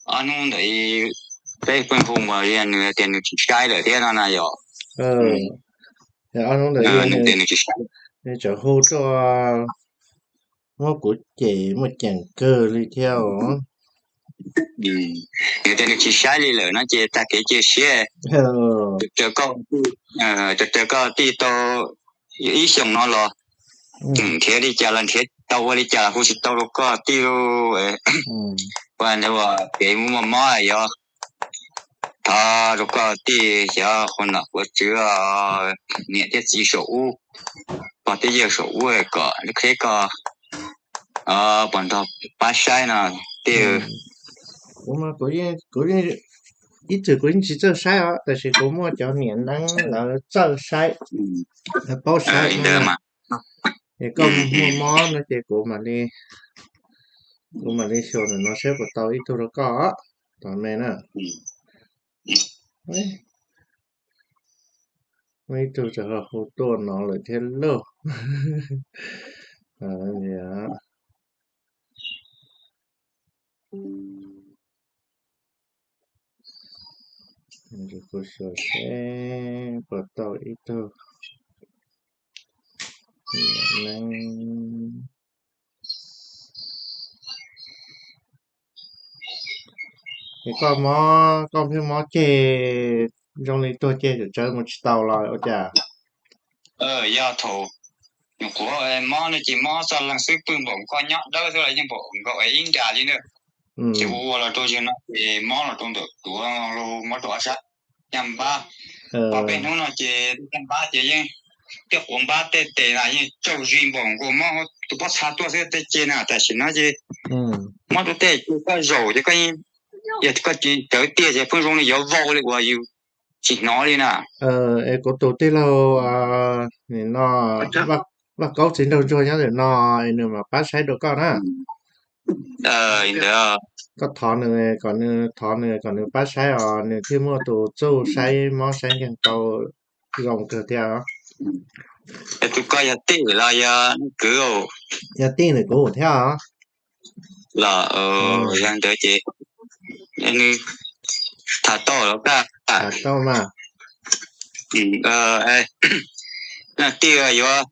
Ob hnub ntawd peb pheej hu mas nws tias nws tsis saib lawm thiab no na yom. Ob hnub ntawd nws tias nws tsis saib, nws tseem hu tuaj, muab kuv cem muaj ceem kawg li thiab os. Nws tias nws tsis saib li lawm no ces tag kev cia siab. Raws koj, raws koj tij tau ib xyoos no los nrhiav li cas los nrhiav tau, ua li cas los hu tsis tau rau koj tij lauj. Ua ntawd kev muaj mob yog thov rau koj tij, xyov qhuas nom qhuas tswv, niam thiab txiv saum ub, pog thiab yawg saum ub kom qheb koj puas nrog pab saib no tij. Kuv, ib txwm kuv yeej tsis txawj saib os, tab sis kuv muaj cov niam neeb lawv txawj saib, lawv paub saib. Es koj muaj mob no ces kuv mam li, kuv mam li xyuas ntawm no saib puas tau ib tug rau koj tom me na. Muaj ib tug tseem hu tuaj no lawm thiab lauj. Kuv xyuas seb puas tau ib tug neeb. Es koj mob, koj pheej mob ceg, zoo li tuag ceg tsawv tsawv mus tsis tau los ua cas? Yog thaum nyuam qhuav mob no ces mob txog leeg xwb, pw npaum nkaus nyob dawb xwb los yeej npaum nkaus ib nra li na. Ces ua ua los rau zaum no ces mob los rau ntawm tuav, mob rau ob sab caj npab. Ob peb hnub no ces caj npab ces yeej, tej quav npab tej tes na yeej tsaug zis npaum nkaus mob tus pob txha tuaj xwb tej ceg na. Tam sim no ces mob rau tej ceg koj zaum ces koj, yog koj tsis rawv tiag ces pheej zoo li yuav vau li uas yus tsis hnov li na. Es kuv tus tij laug, nim no Vaj Kaub txiv nraug ntsuag nyob ntawm no, nws mam pab saib dua koj na. Koj thov nws kom nws, thov nws kom nws pab saib os, nws thiaj muaj tus txuj saib mob saib nkeeg tau zoo kawg thiab. Tus koj yog tij los yog kwv? Yog tij ntawm kuv thiab os. Los yog ntawd ces nws tham tau los kaj. Leej tij yuav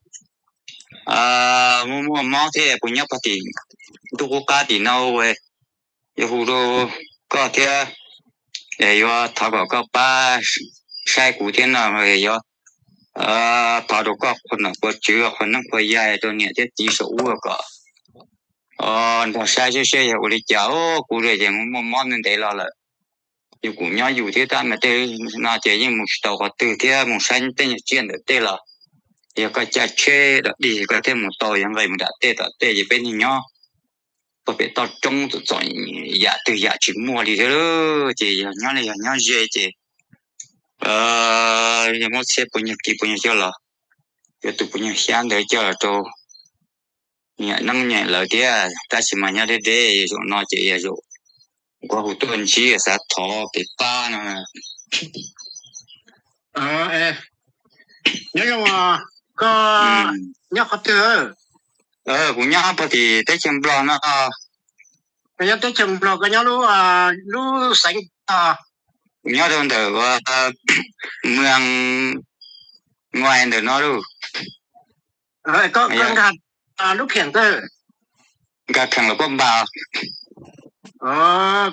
muaj muaj mob thiab puas nyob pog tim ntuj qub qab tim no, yuav hu rau koj thiab, yuav thov kom koj pab saib kuv thiab no, yuav thov rau koj qhuas nom qhuas tswv, qhuas neeb qhuas yaig, rau niam thiab txiv saum ub kom nrog saib seb seb yog ua li cas. Kuv ces muaj mob ntev ntev los lawm, yus kuj nyob yus thiab tab mas tej no ces yeej mus tsis tau qhov twg thiab, mus saib tej nyuag tsiaj ntawm tej los yog koj caij tsheb dog dig koj thiaj mus tau, yog nqes mus nram tej tom tej ces peb niag nyob puag pem toj roob txom txom, yam twg yam tsis muaj li thiab, ces yog nyob li yog nyob ze ces yog muab txhiab puas nyuag kis puas nyuag coj los, yuav tus puas nyuag xyab ntawd coj los rau niam neeb nyeem lawv thiab. Tab sis mas nyob deb deb zaum no ces yog zaum kuv hu tuaj ntsib xav thov kev pab no. Nyob zoo, koj nyob qhov twg? Kuv nyob puag tim teb chaws Nplog no. Koj nyob teb chaws Nplog, koj nyob lub, lub xeev? Kuv nyob rau ntawm Mws Nuais ntawm no lauj. Koj nkag lub kheem twg? Nkag kheem los koj npas.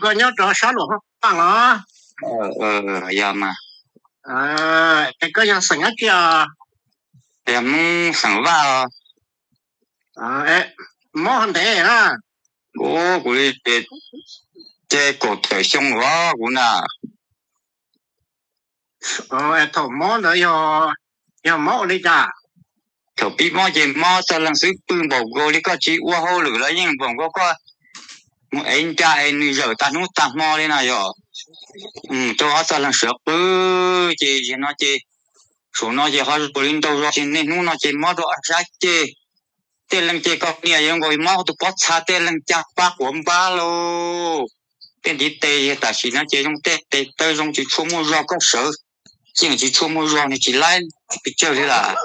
Koj nyob rau sab Luam Phaj Paj los? Yog mas. Koj yog xeem dab tsi os? Yog Hmoob xeem Vaj os. Mob ntev na? Ua kuv li ces kaum tawm xyoo os kuv na. Thaum mob ntawd yog mob ua li cas? Thaum pib mob ces mob txog leeg xwb, pw npaum nkaus li koj tsis ua hauj lwm los yeej npaum nkaus koj mus ev nra es nws zawm tag hnub tag hmo li no yog. Rau ob txog leeg sawv qw ces zaum no ces, zaum no ces ho ua li ntau zog ces niaj hnub no ces mob rau ob sab ceg. Tej leeg ces koj niam yuav nkaus mob tus pob txha, tej leeg caj pab quav npab lauj. Tej ntiv tes tam sim no ces zoo tej tes taw zoo tsis tshua muaj zog, koj sawv tseem tsis tshua muaj zog, nws tsis laib pes tsawg li lawm.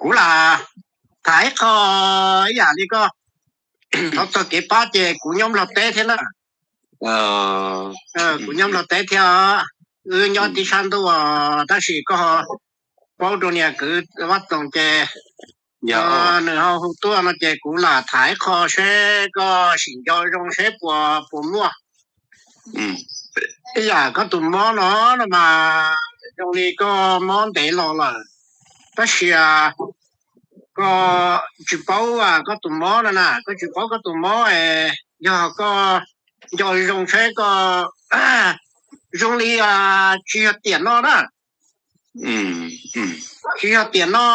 Kuv las, Tham ib qho ib yam li koj, thov txog kev pab ces kuv nyob Nplog teb thiab na. Kuv nyob Nplog teb thiab, wb nyob tib sab ntuj, tab sis koj ho paub rau niam kwv Vaj Txoos ces nws ho hu tuaj no ces kuv lam tham ib qho seb koj sim nco zoo seb puas puas muaj. Ib yam koj tus mob no no mas zoo li koj mob ntev los lawm, tab sis koj tsis paub koj tus mob no na, koj tsis paub koj tus mob es yog koj nco zoo seb koj zoo li tsis yog tiam no na, tsis yog tiam no,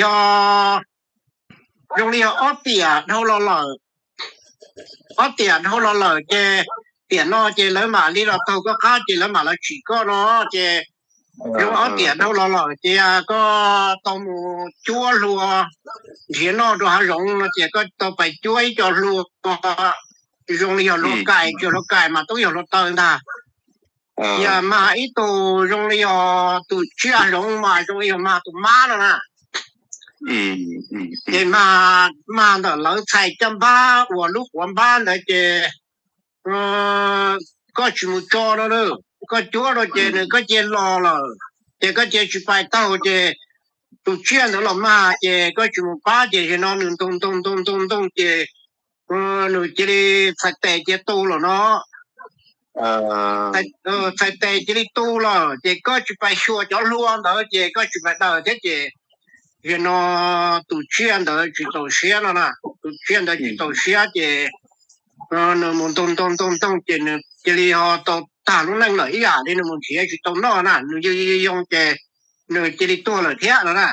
yog zoo li yog ob tiam dhau los lawm. Ob tiam dhau los lawm ces tiam no ces lawv mam li los taug koj qab ces lawv mam los tsim koj no ces zoo ob tiam dhau los lawm ces koj tau mus cuab hlua nrhiav noj rau hav zoov no ces koj tau pais cuab ib co hlua zoo li yog hlua kais, tsis yog hlua kais mas tub yog hlua taw ntag. Yog mag ib tug zoo li yog tus tsiaj zoov mas zoo li yog mag tus mab no na. Ces mag ntawm lawv txhais caj npab uas lub quav npab ntawd ces koj tsis mus tso no, koj cuab rau ces nws koj cia los lawm, ces koj cia tsis pais taug ces tus tsiaj ntawd los mag ces koj tsis mus pab ces zaum no nws ntoo ntoo ntoo ntoo ntoo ces nws cia li txhais tes cia tu lawm no. Txhais tes cia li tu lawm ces koj tsis pais xyuas cov hlua ntawd ces koj tsis pais daws thiab ces zaum no tus tsiaj ntawd tsis txaus siab no na, tus tsiaj ntawd tsis txaus siab ces nws mus ntoo ntoo ntoo ntoo ces nws cia li ho tau tag lub neej lawm ib yam li nws mus nrhiav tsis tau noj na, nws yoo yoo ces nws cia li tuag lawm thiab no na.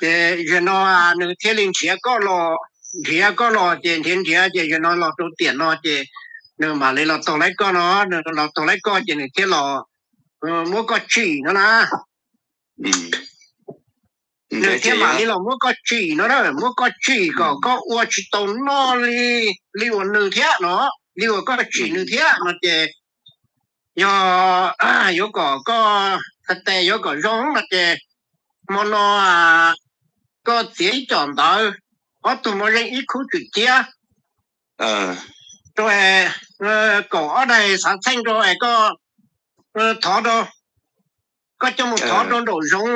Ces zaum no nws thiaj li nrhiav koj los, nrhiav koj los ces nrhiav nrhiav ces zaum no los rau tiam no ces nws mam li los taug laib koj no, nws los taug laib koj ces nws thiaj los muab koj tsim no na. Nws thiaj mam li los muab koj tsim no na, muab koj tsim kom koj ua tsis tau noj li, li uas nws thiab no, li uas koj tsim nws thiab no ces yog yuav kom koj txhais tes yuav kom zoo no ces hmo no koj txiav ib com ntawv, ob tug mos zeej ib khub tswm ciab rau, kaum ob daim xav txheej rau es koj thov rau, koj coj mus thov rau nraum zoov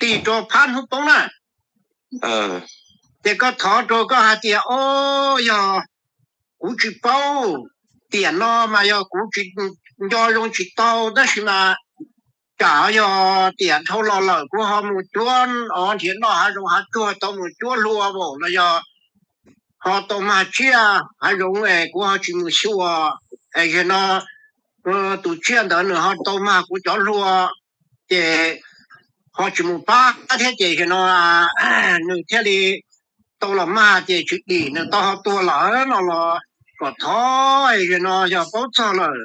tig rau phab hnub poob na. Ces koj thov rau koj hais tias, o, yog kuv tsis paub, tiam no mas yog kuv tsis nco zoo tsis tau, tab sis mas tsam yog tiam dhau los lawm kuv ho mus cuab, o, nrhiav noj hav zoov hav tsuag tau mus cuab hlua npaum los yog ho tau mag tsiaj hav zoov es kuv ho tsis mus xyuas, es zaum no tus tsiaj ntawd nws ho tau mag kuv cov hlua, ces ho tsis mus pab thiab ces zaum no nws thiaj li tau los mag ces tsis dim nws tau ho tuag lawm no los kom thov, zaum no yog paub txog lawm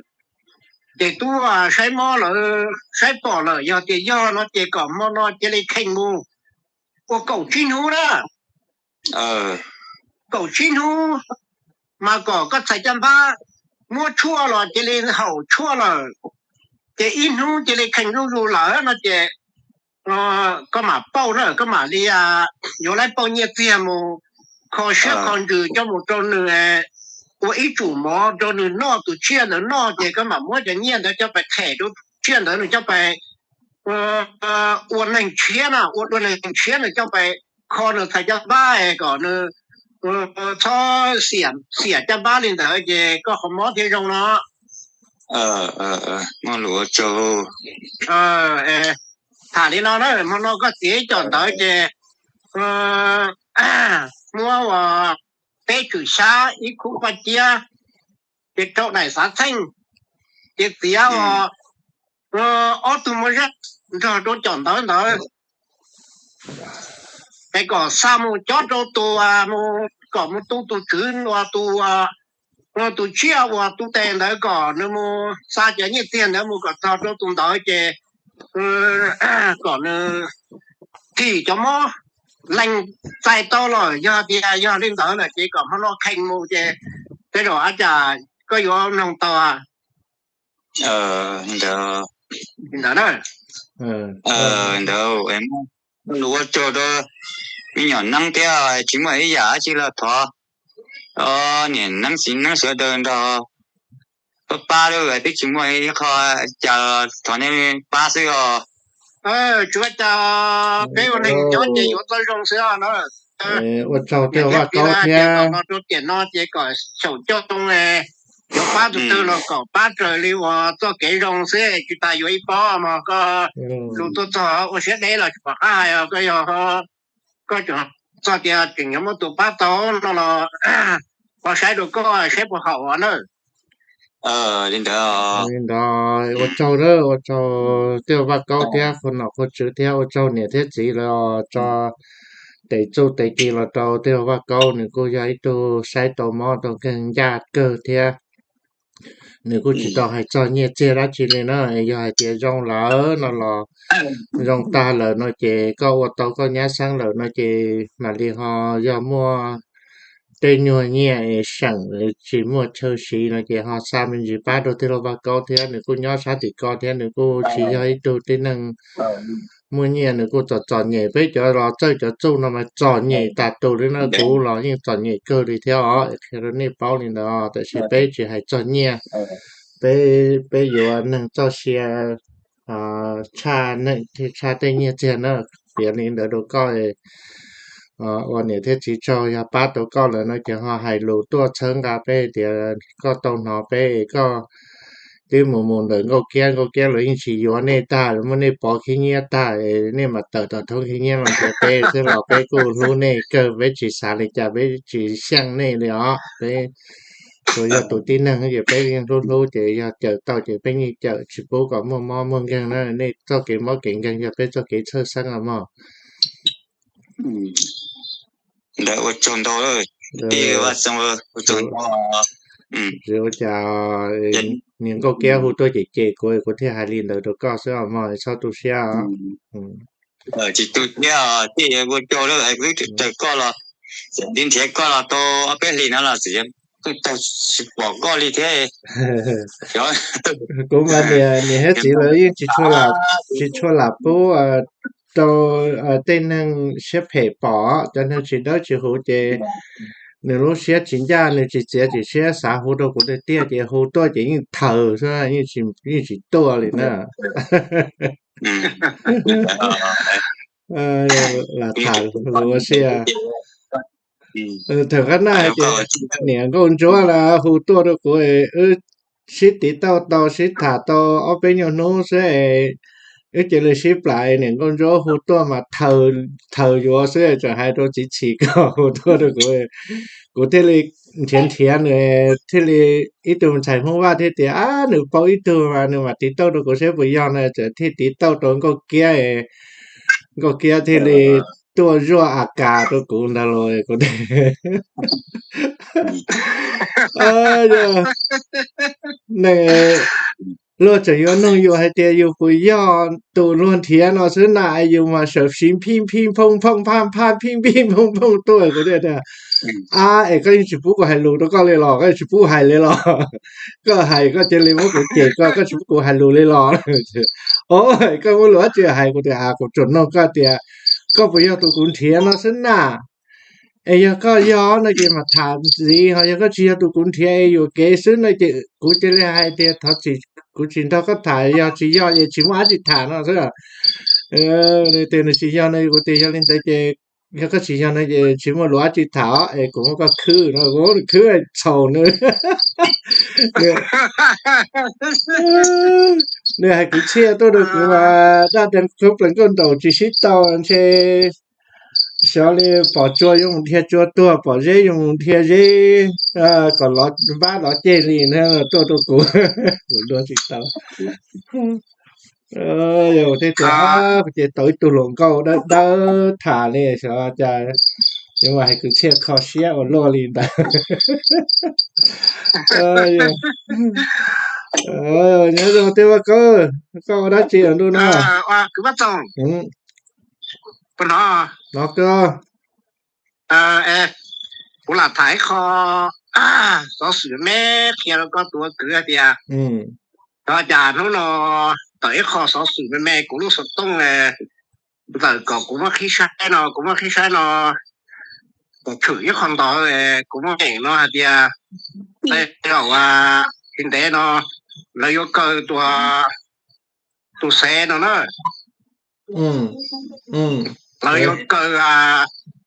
ces twb saib mob lawm saib pom lawm, yog tias yog no ces kom hmo no cia li kheej mus ua kaum tsib hnub na. Kaum tsib hnub mas kom koj txhais caj npab muab tshuaj los cia li haum tshuaj lawm, ces ib hnub cia li kheej zuj zus lawm no ces koj mam pauj na, koj mam li yuav lawv pauj nyiaj txiag mus kho siab kho ntsws coj mus rau nws, ua ib tsum mov rau nws noj, tus tsiaj ntawd noj ces koj mam muab cov nyiaj ntawd coj pais them rau tsiaj ntawd nws coj pais ua neeg tshiab na, ua dua neeg tshiab nws coj pais kho nws txhais caj npab es kom nws txhob xiam caj npab li ntawd ces koj qhov mob thiaj zoo no. Tham li no na, hmo no koj txiav ib com ntawv ces muab ua peb tswm xyab ib khub paj ciab ces rau daim xav txheej ces txiav ua ob tug mos zeej nrog rau com ntawv ntawd es kom xa mus cob rau tus, mus kom mus tu tus tswv uas tus, tus tsiaj uas tu tes ntawd kom nws mus xa cov nyiaj txiag ntawd mus kom txog rau tus ntawd ces kom nws thim cov mob lees txais tau lawm, yog tias yog li ntawd lawm ces kom hmo no kheej mus ces tej zaum ua cas koj yuav mloog tau ntawd na. Ntawd muab Ua tsaug rau me nyuam Neeb thiab, tsis muaj ib yam dab tsi los thov niam Neeb txiv Neeb sawv daws nrog pab pab lawm, twb tsis muaj ib qho cas, thov nej pab xwb os. Tsuav cas peb ua neeg nyob ces yuav txoj zoo xwb no. Ua tsaug tej Vaj Kaub thiab. Rau tiam no ces kom xyaum coj too, yuav pab tus twg los kom pab raws li uas txoj kev zoo xwb, tsis tas yuav ib pob mas koj lus tuaj txog ua siab deb los tsis pom qab hais, koj yog koj txog tias tseem yuav muaj tus pab tau no los ho saib rau koj saib puas haum na. Li ntawd, li ntawd ua tsaug, ua tsaug tej Vaj Kaub thiab qhua nom qhua tswv thiab ua tsaug niam thiab txiv lawv tso tes txuj tes ci los rau tej Vaj Kaub, nws kuj yog ib tug saib tau mob tau nkeeg ncaj kawg thiab. Nws kuj tsis tau hais txog nyiaj txiag dab tsi li na, yog hais tias zoo lawm no los zoo tag lawm no ces koj ua tau koj nyab xeeb lawm no ces mam li ho yog muaj tej nyuag nyiaj es seem tsis muaj chaw siv no ces ho xa me ntsis pab rau tej Vaj Kaub thiab, nws kuj nyob sab tim ko thiab, nws kuj tsis yog ib tug tib neeg muaj nyiaj, nws kuj txom txom nyem. Peb cov los txawj cov txuj no mas txom nyem tas tus li na, kuv los yeej txom nyem kawg li thiab os, qhia rau nej paub li ntawd. Tab sis peb tsis hais txog nyiaj, peb, peb yuav neeg txoj sia tshaj neeg thiab tshaj tej nyiaj txiag na. Piav li ntawd rau koj, ua niam thiab txiv tsaug, yog pab tau koj lawm no ces ho hais lus tuaj txhawb nqa peb tias koj tau hnov peb, koj twb mus mus ntawm Nkauj Kiab, Nkauj Kiab lawv yeej tsis yuav nej tag, muab nej pov khib nyiab tag, nej mam tawm tom thoob khib nyiab los nrhiav peb xwb los peb kuj hlub nej kawg, peb tsis xav li cas, peb tsis xyeej nej li os. Peb tsuas yog tus tib neeg ces peb yeej hlub hlub, ces yog cawm tau ces peb yeej cawm, tsis pub kom muaj mob muaj nkeeg na. Nej txoj kev mob kev nkeeg yog peb txoj kev txhawj xeeb os mog. Ntawd ua tsaug ntau, ua tsaug ntau. Ua cas niam Nkauj Kiab hu tuaj ces ces kuv, kuv thiaj hais li ntawd rau koj xwb os mog, txhob tu siab. Tsis tu siab, thiaj ua tsaug lawm, wb raws koj los, nrhiav koj los tau ob peb hlis no los tsis, tsis pom koj li thiab. Kuv mas niam, niam thiab txiv lawv yeej tsis tshua lam pub rau tej neeg siab phem pom, cov neeg tsis dawb tsis huv ces nws lub siab tsis ncaj, nws tsis txiav txim siab xav hu rau kuv tiag tiag ces hu tuaj ces yeej thaws xwb, yeej tsis tuaj li na. Lam tham lus ua si. Thaum qab na ces niam Nkauj Ntsuab los hu tuaj rau kuv, wb sib tiv tauj tau sib tham tau ob peb nyuag hnub xwb es wb cia li sib plam, niam Nkauj Ntsuab hu tuaj mas thaws yuav xwb, tseem hais rau txiv txhim kom hu tuaj rau kuv, kuv thiaj li nrhiav nrhiav nws, thiaj li ib tug ntxhais Hmoob Vaj thiaj tias, ab, nws paub ib tug mas nws mam tiv tauj rau kuv saib puas yog no, txawm thiaj tiv tauj rau Nkauj Kiab, Nkauj Kiab thiaj li tuaj zuaj a kas rau kuv ntag los kuv luag tseem yuav nug yus hais tias yus puas yog tus luag nrhiav no xwb na, yus mas sawv siv phij phij phooj phooj phaj phaj phij phij phooj phooj tuaj, kuv thiaj tias, ab, es koj yeej tsis pub kuv hais lus rau koj li los, koj yeej tsis pub hais li los? Koj hais koj cia li muab kuv cem koj, koj tsis pub kuv hais lus li los? O, koj muaj lus dab tsi hais? Kuv tias, a, kuv tsuas nug koj tias koj puas yog tus kuv nrhiav no xwb na. Es yog koj yog no ces mam tham ntxiv, ho yog koj tsis yog tus kuv nrhiav es yuam kev xwb no ces kuv cia li hais tias thov txim, kuv tsis nrog koj tham, yog tsis yog es tsis muaj dab tsi tham no xwb. Tias nws tsis yog no kuv tias yog li ntawd ces, yog koj tsis yog no ces tsis muaj lus dab tsi tham es kuv muab koj khwb no, kuv muab nws khwb txhaum nws. Nws hais kwv txhiaj tuaj rau kuv mas daj daj khub plees nkauj nraum tsis sib tau ntshe, xyov li pom tsua yuav mus dhia tsua tuag, pom zeb yuav mus dhia zeb, kom lov npab lov ceg li na tuaj rau kuv, kuv luag tsis tau. Yog tej tias kuv ces tau ib tug hluas nkauj dawb dawb tham li xyov cas yuav mas hais kwv txhiaj kho siab ua luaj li ntawd. Nyob zoo tej Vaj Kaub, koj ua dab tsi ntu no? Hnov koj. Kuv lam tham ib qho xov xwm me qhia rau koj tus kwv hais tias, no cas hnub no tawm ib qho xov xwm me me kuv lub xov tooj ntawm kom kuv muab qhib saib no, kuv muab qhib saib no, kom tshwm ib qho ntawd, kuv muab eem no hais tias tej zaum tsis ntev no lawv yuav kaw tus, tus xev no na. Lawv yuav kaw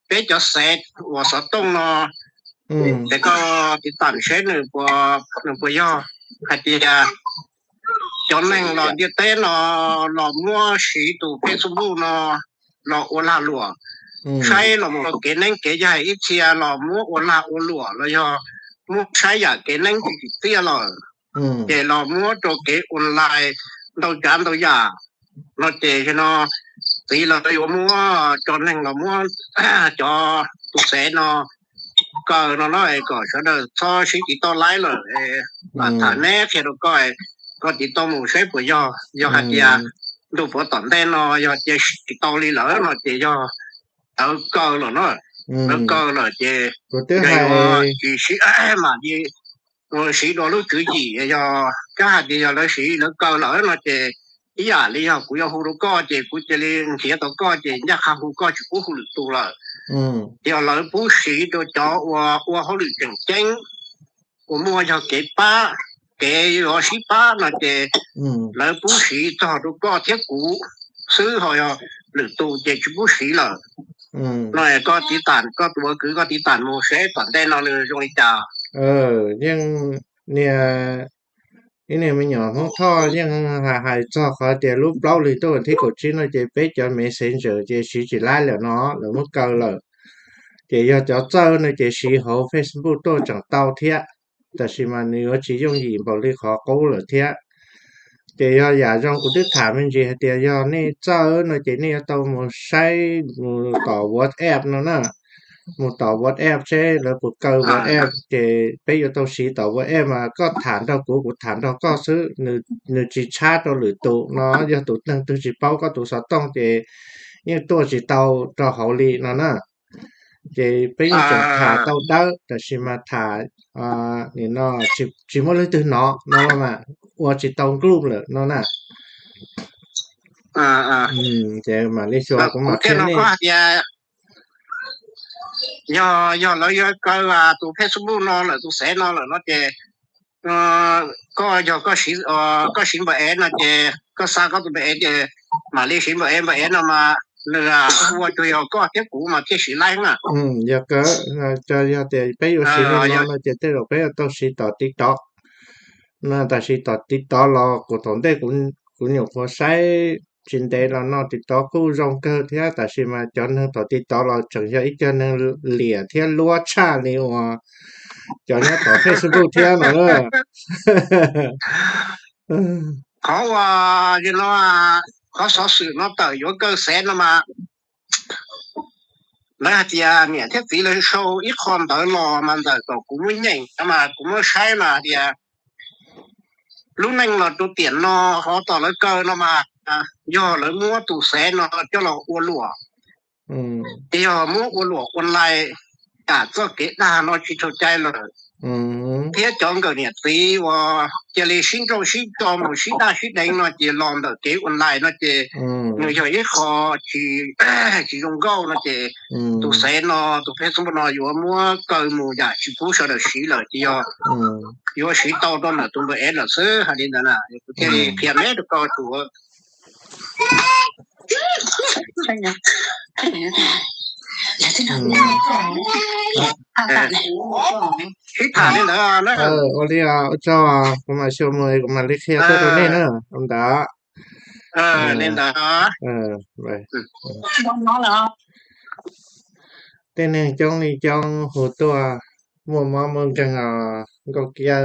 peb cov xev uas xov tooj no. Ces koj tiv tam seb nws puas, nws puas yog hais tias cov neeg los ntiaj teb no los muab siv tus Facebook no los ua lag luam, saib los mus kev neeb kev yaig, ib txhia los muab ua lag ua luam los yog muab saib yam kev neeb tsis tsim txiaj lawm, ces los muab rau kev online ntau tsav ntau yam no ces no txiv lawv yuav muab cov neeg los muab cov tus xev no kaw no na, kom sawv daws txhob sib tiv tauj laib lawm. Tham neb qhia rau koj, koj tiv tauj mus saib puas yog, yog hais tias ntuj puav tom ntej no yog cia siv tsis tau li lawm no ces yog lawv kaw lawm na. Lawv kaw lawm ces kuv twb hais tsis siv mam li siv dua lub tswv yim, yog kab hais tias yog lawv siv lawv kaw lawm no ces ib yam li yog kuv yuav hu rau koj ces kuv cia li nrhiav tau koj ces ncaj qha hu koj tsis pub hu lwm tus lawm. Yog lawv pub siv rau cov uas ua hauj lwm tseem ceeb, uas muaj yog kev pab, kev yuav sib pab no ces lawv pub siv txog rau koj thiab kuv xwb, ho yog lwm tus ces tsis pub siv lawm. No koj tiv tam, koj tus ua kwv koj tiv tam mus seb tom ntej no nws zoo li cas. Yeej niag, ib niag me nyuam Hmoob Thoj yeej hais txog qhov tias lub plaub hlis tuaj vas thib kaum tsib no ces peb cov Messenger ces siv tsis laib lawm no, lawv muab kaw lawm. Ces yog cov txawj no ces siv hauv Facebook tuaj tseem tau thiab, tab sis mas nws yuav tsis yooj yim npaum li qhov qub lawm thiab. Ces yog yam zoo kuv twb tham me ntsis hais tias yog nej txawj no ces nej yuav tau mus saib mus tom WhatsApp no na. Mus tom WhatsApp seb lawv puas kaw WhatsApp ces peb yuav tau siv tom WhatsApp mas koj tham nrog kuv, kuv tham nrog koj xwb, nws tsis tshab rau lwm tus no. Yog tus neeg twg tsis paub koj tus xov tooj ces yeej tuaj tsis tau rau hauv li no na. Ces peb yeej tseem tham tau dawb tab sis mas tham nim no tsis muaj leej twg hnov no mas ua tsis tau group lawm no na. Ces mam li xyuas kuv mam qhia nej. Yog, yog lawv yuav kaw tus Facebook no lawm, tus xev no lawm no ces koj yog koj siv npawb ev no ces koj xa koj tus npawb ev ces mam li siv npawb ev, npawb ev no mas nws ua tsuas yog koj thiab kuv mas thiaj siv laib na. Yog kawg, yog tias peb yuav siv li no no ces tej zaum peb yuav tau siv tom TikTok no, tab sis tom TikTok los kuv thaum ntej kuv nyuam qhuav saib tsis ntev los no TikTok kuj zoo kawg thiab, tab sis mas cov neeg tom TikTok los tseem yog ib co neeg liam thiab luab tshaj li uas cov nyob tom Facebook thiab no. Qhov uas no, qhov xov xwm no tawm yuav kaw xev no mas lawv hais tias niam thiab txiv lawv sau ib qho ntawv los mas ntawm kom kuv muab nyeem mas kuv muab saib mas tias lub neej los rau tiam no ho tom lawv kaw no mas yog lawv muab tus xev no coj los ua luam, ces yog muab ua luam online, tam txoj kev dag no tsis txhaum cai lawm, thiab cov nkawm niam txiv uas cia li sib nrauj sib tso mus sib daj sib deev no ces los ntawm kev online no ces nws yog ib qho tsis zoo nkauj no ces tus xev no, tus Facebook no yuav muab kaw mus yam tsis pub sawv daws siv lawm ces yog yuav siv tau rau ntawm tus npawb ev lawm xwb. Hais li ntawd na, kuv thiaj li qhia me rau koj tus sib tham li ntawd. Ua li, ua tsaug, kuv mam xyuas mus kuv mam li qhia tuaj rau nej na. Ua ntawd. Li ntawd. Tej neeg coob li coob hu tuaj, muaj mob muaj nkeeg os Nkauj Kiab.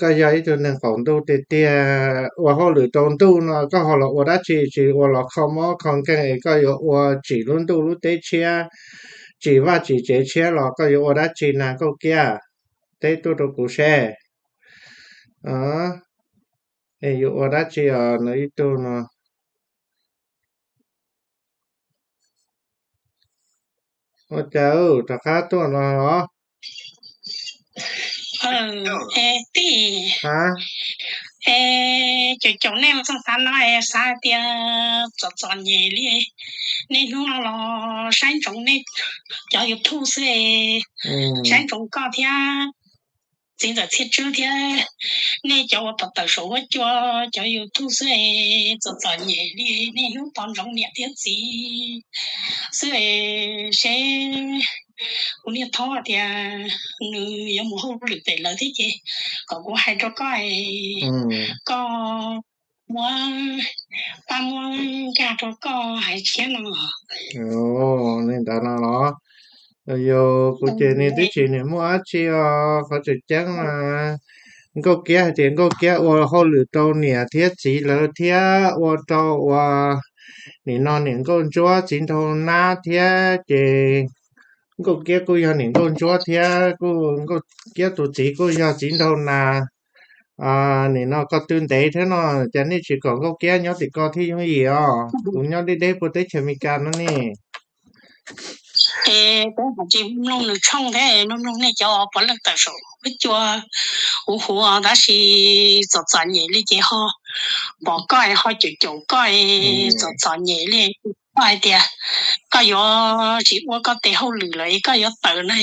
Koj yog ib tug neeg qaum ntuj tiag tiag, ua hauj lwm rau ntuj no koj ho los ua dab tsi, tsis ua los kho mob kho nkeeg es koj yuav ua tsim lub ntuj lub teb tshiab, tsim vaj tsim tsev tshiab los koj yuav ua dab tsi na Nkauj Kiab? Teb tuaj rau kuv seb. Es yuav ua dab tsi os no ib tug no? Ua cas rov qab tuaj no os? Tij, Es caum caum nej mus txog tav no es xav hais tias txom txom nyem li, niaj hnub no los saib ntsoov nej cov YouTube xwb es saib ntsoov koj thiab txiv ntxawm Txhiaj Tswb thiab nej cov uas tawm tawm saum huab cua cov YouTube xwb es txom txom nyem li, niaj hnub tos ntsoov niam thiab txiv xwb es seb kuv niaj thaub hais tias nws yuav mus hauj lwm pem lawv thiab ces kom kuv hais rau koj, koj muab pab muab nkag rau koj hais tshiab no. Li ntawd no los? Yog kuv ces niag tib si nws muaj dab tsi os, qhov tseem ceeb mas Nkauj Kiab hais tias Nkauj Kiab ua hauj lwm rau niam thiab txiv lawv thiab ua rau ua nim no niam Nkauj Ntsuab txiv nraug Nab thiab ces Nkauj Kiab kuj yog niam Nkauj Ntsuab thiab kuj Nkauj Kiab tus txiv kuj yog txiv nraug Nas. Nim no koj twb ntev thiab no, cas nej tsis kom Nkauj Kiab nyob tim ko thiab yooj yim os? Kuv nyob deb deb puag teb chaws Amelikas no ne. Es peb tsis mloog nws tshooj thiab, mloog mloog nej cov puav leej tawm saum huab cua huv huv tab sis txom txom nyem li ces ho pom koj ho caum caum koj txom txom nyem li. Koj hais tias koj yuav tsis ua koj tes hauj lwm lawm es koj yuav tawm no.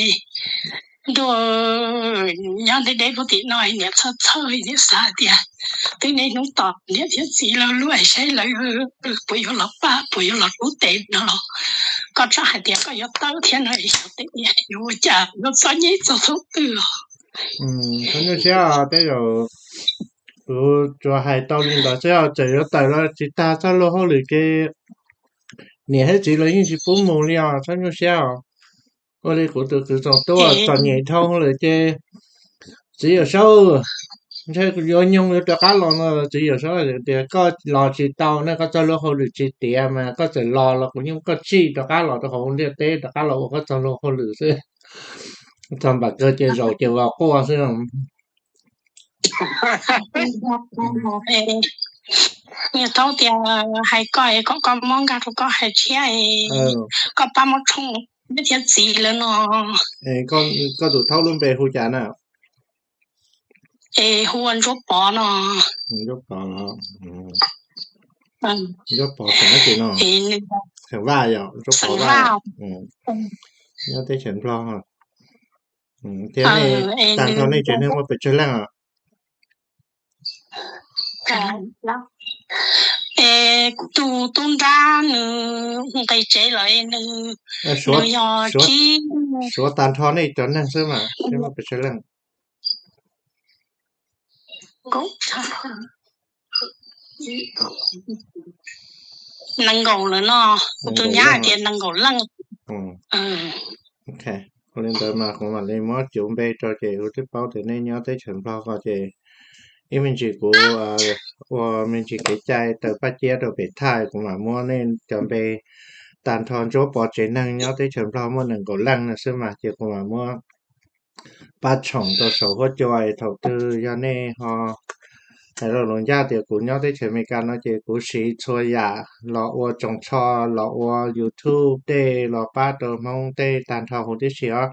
Ntuj, nyob deb deb puag tim no niam txhawj txhawj niam xav tias twb niaj hnub tos niam thiab txiv lawv lub es saib lawv puas yuav los pab puas yuav los hlub tes no los koj txawm hais tias koj yuav tawm thiab no es xyov tej niag yuav ua cas yuav txom nyem txog thaum twg os. Txhob nyuaj siab, tej zaum kuv tsuas hais tau li ntawd xwb, txawm yuav tawm los tsis tag txoj luag hauj lwm ces niam thiab txiv lawv yeej tsis pub mus li os, txhob nyuaj siab os. Ua li kuv tus kwv Txoos Tub txom nyem dhau lawm ces txiv Yawm Saub, ntshe yuav nyoog yuav rov qab los no. Txiv Yawm Saub tias koj los tsis tau ne, koj txoj luag hauj lwm tsis tiav mas koj txawm los los kuv yeej muab koj tsij rov qab los rau hauv ntiaj teb rov qab los ua koj txoj luag hauj lwm xwb. Txog npam kawg ces zaum ces vas quaj xwb. Niam thaub tias hais koj es kom koj muab nkag rau koj hais tshiab es koj pab muab tshooj niam thiab txiv lawv no. Koj tus thaub lub npe hu cas na? Es hu ua Ntsuab Pov no. Ntsuab Pov, Ntsuab Pov xeem dab tsi no? Xeem Vaj yom, Ntsuab Pov Vaj. Nyob teb chaws Nplog. Thiab nej tag nrho nej tsev neeg muaj pes tsawg leej os? Es kuv tus tub nrab nws nqis tsev lawm, nws yog tsib. Suav tag nrho nej cov neeg xwb mas nej muaj pes tsawg leej? Nees nkaum lawm no, kuv tus nyab hais tias nees nkaum leej. Ua li ntawd mas kuv mam li muab cuv npe rau ces kuv twb paub tias nej nyob teb chaws Nplog ko ces ib me ntsis kuv ua me ntsis kev cai taws paj ciab rau pem thaj kuv mam muab nej cov npe tag nrho Ntsuab Pov tsev neeg nyob teb chaws Nplog muaj nees nkaum leej no xwb mas ces kuv mam muab pab tshoom rau saum huab cua es thaum twg yog nej ho hais rau luag ncaj tias kuv nyob teb chaws Amelikas no ces kuv siv txhua yam los ua tsoos tsho, los ua YouTube tej los pab rau Hmoob tej tag nrho huv tib si os.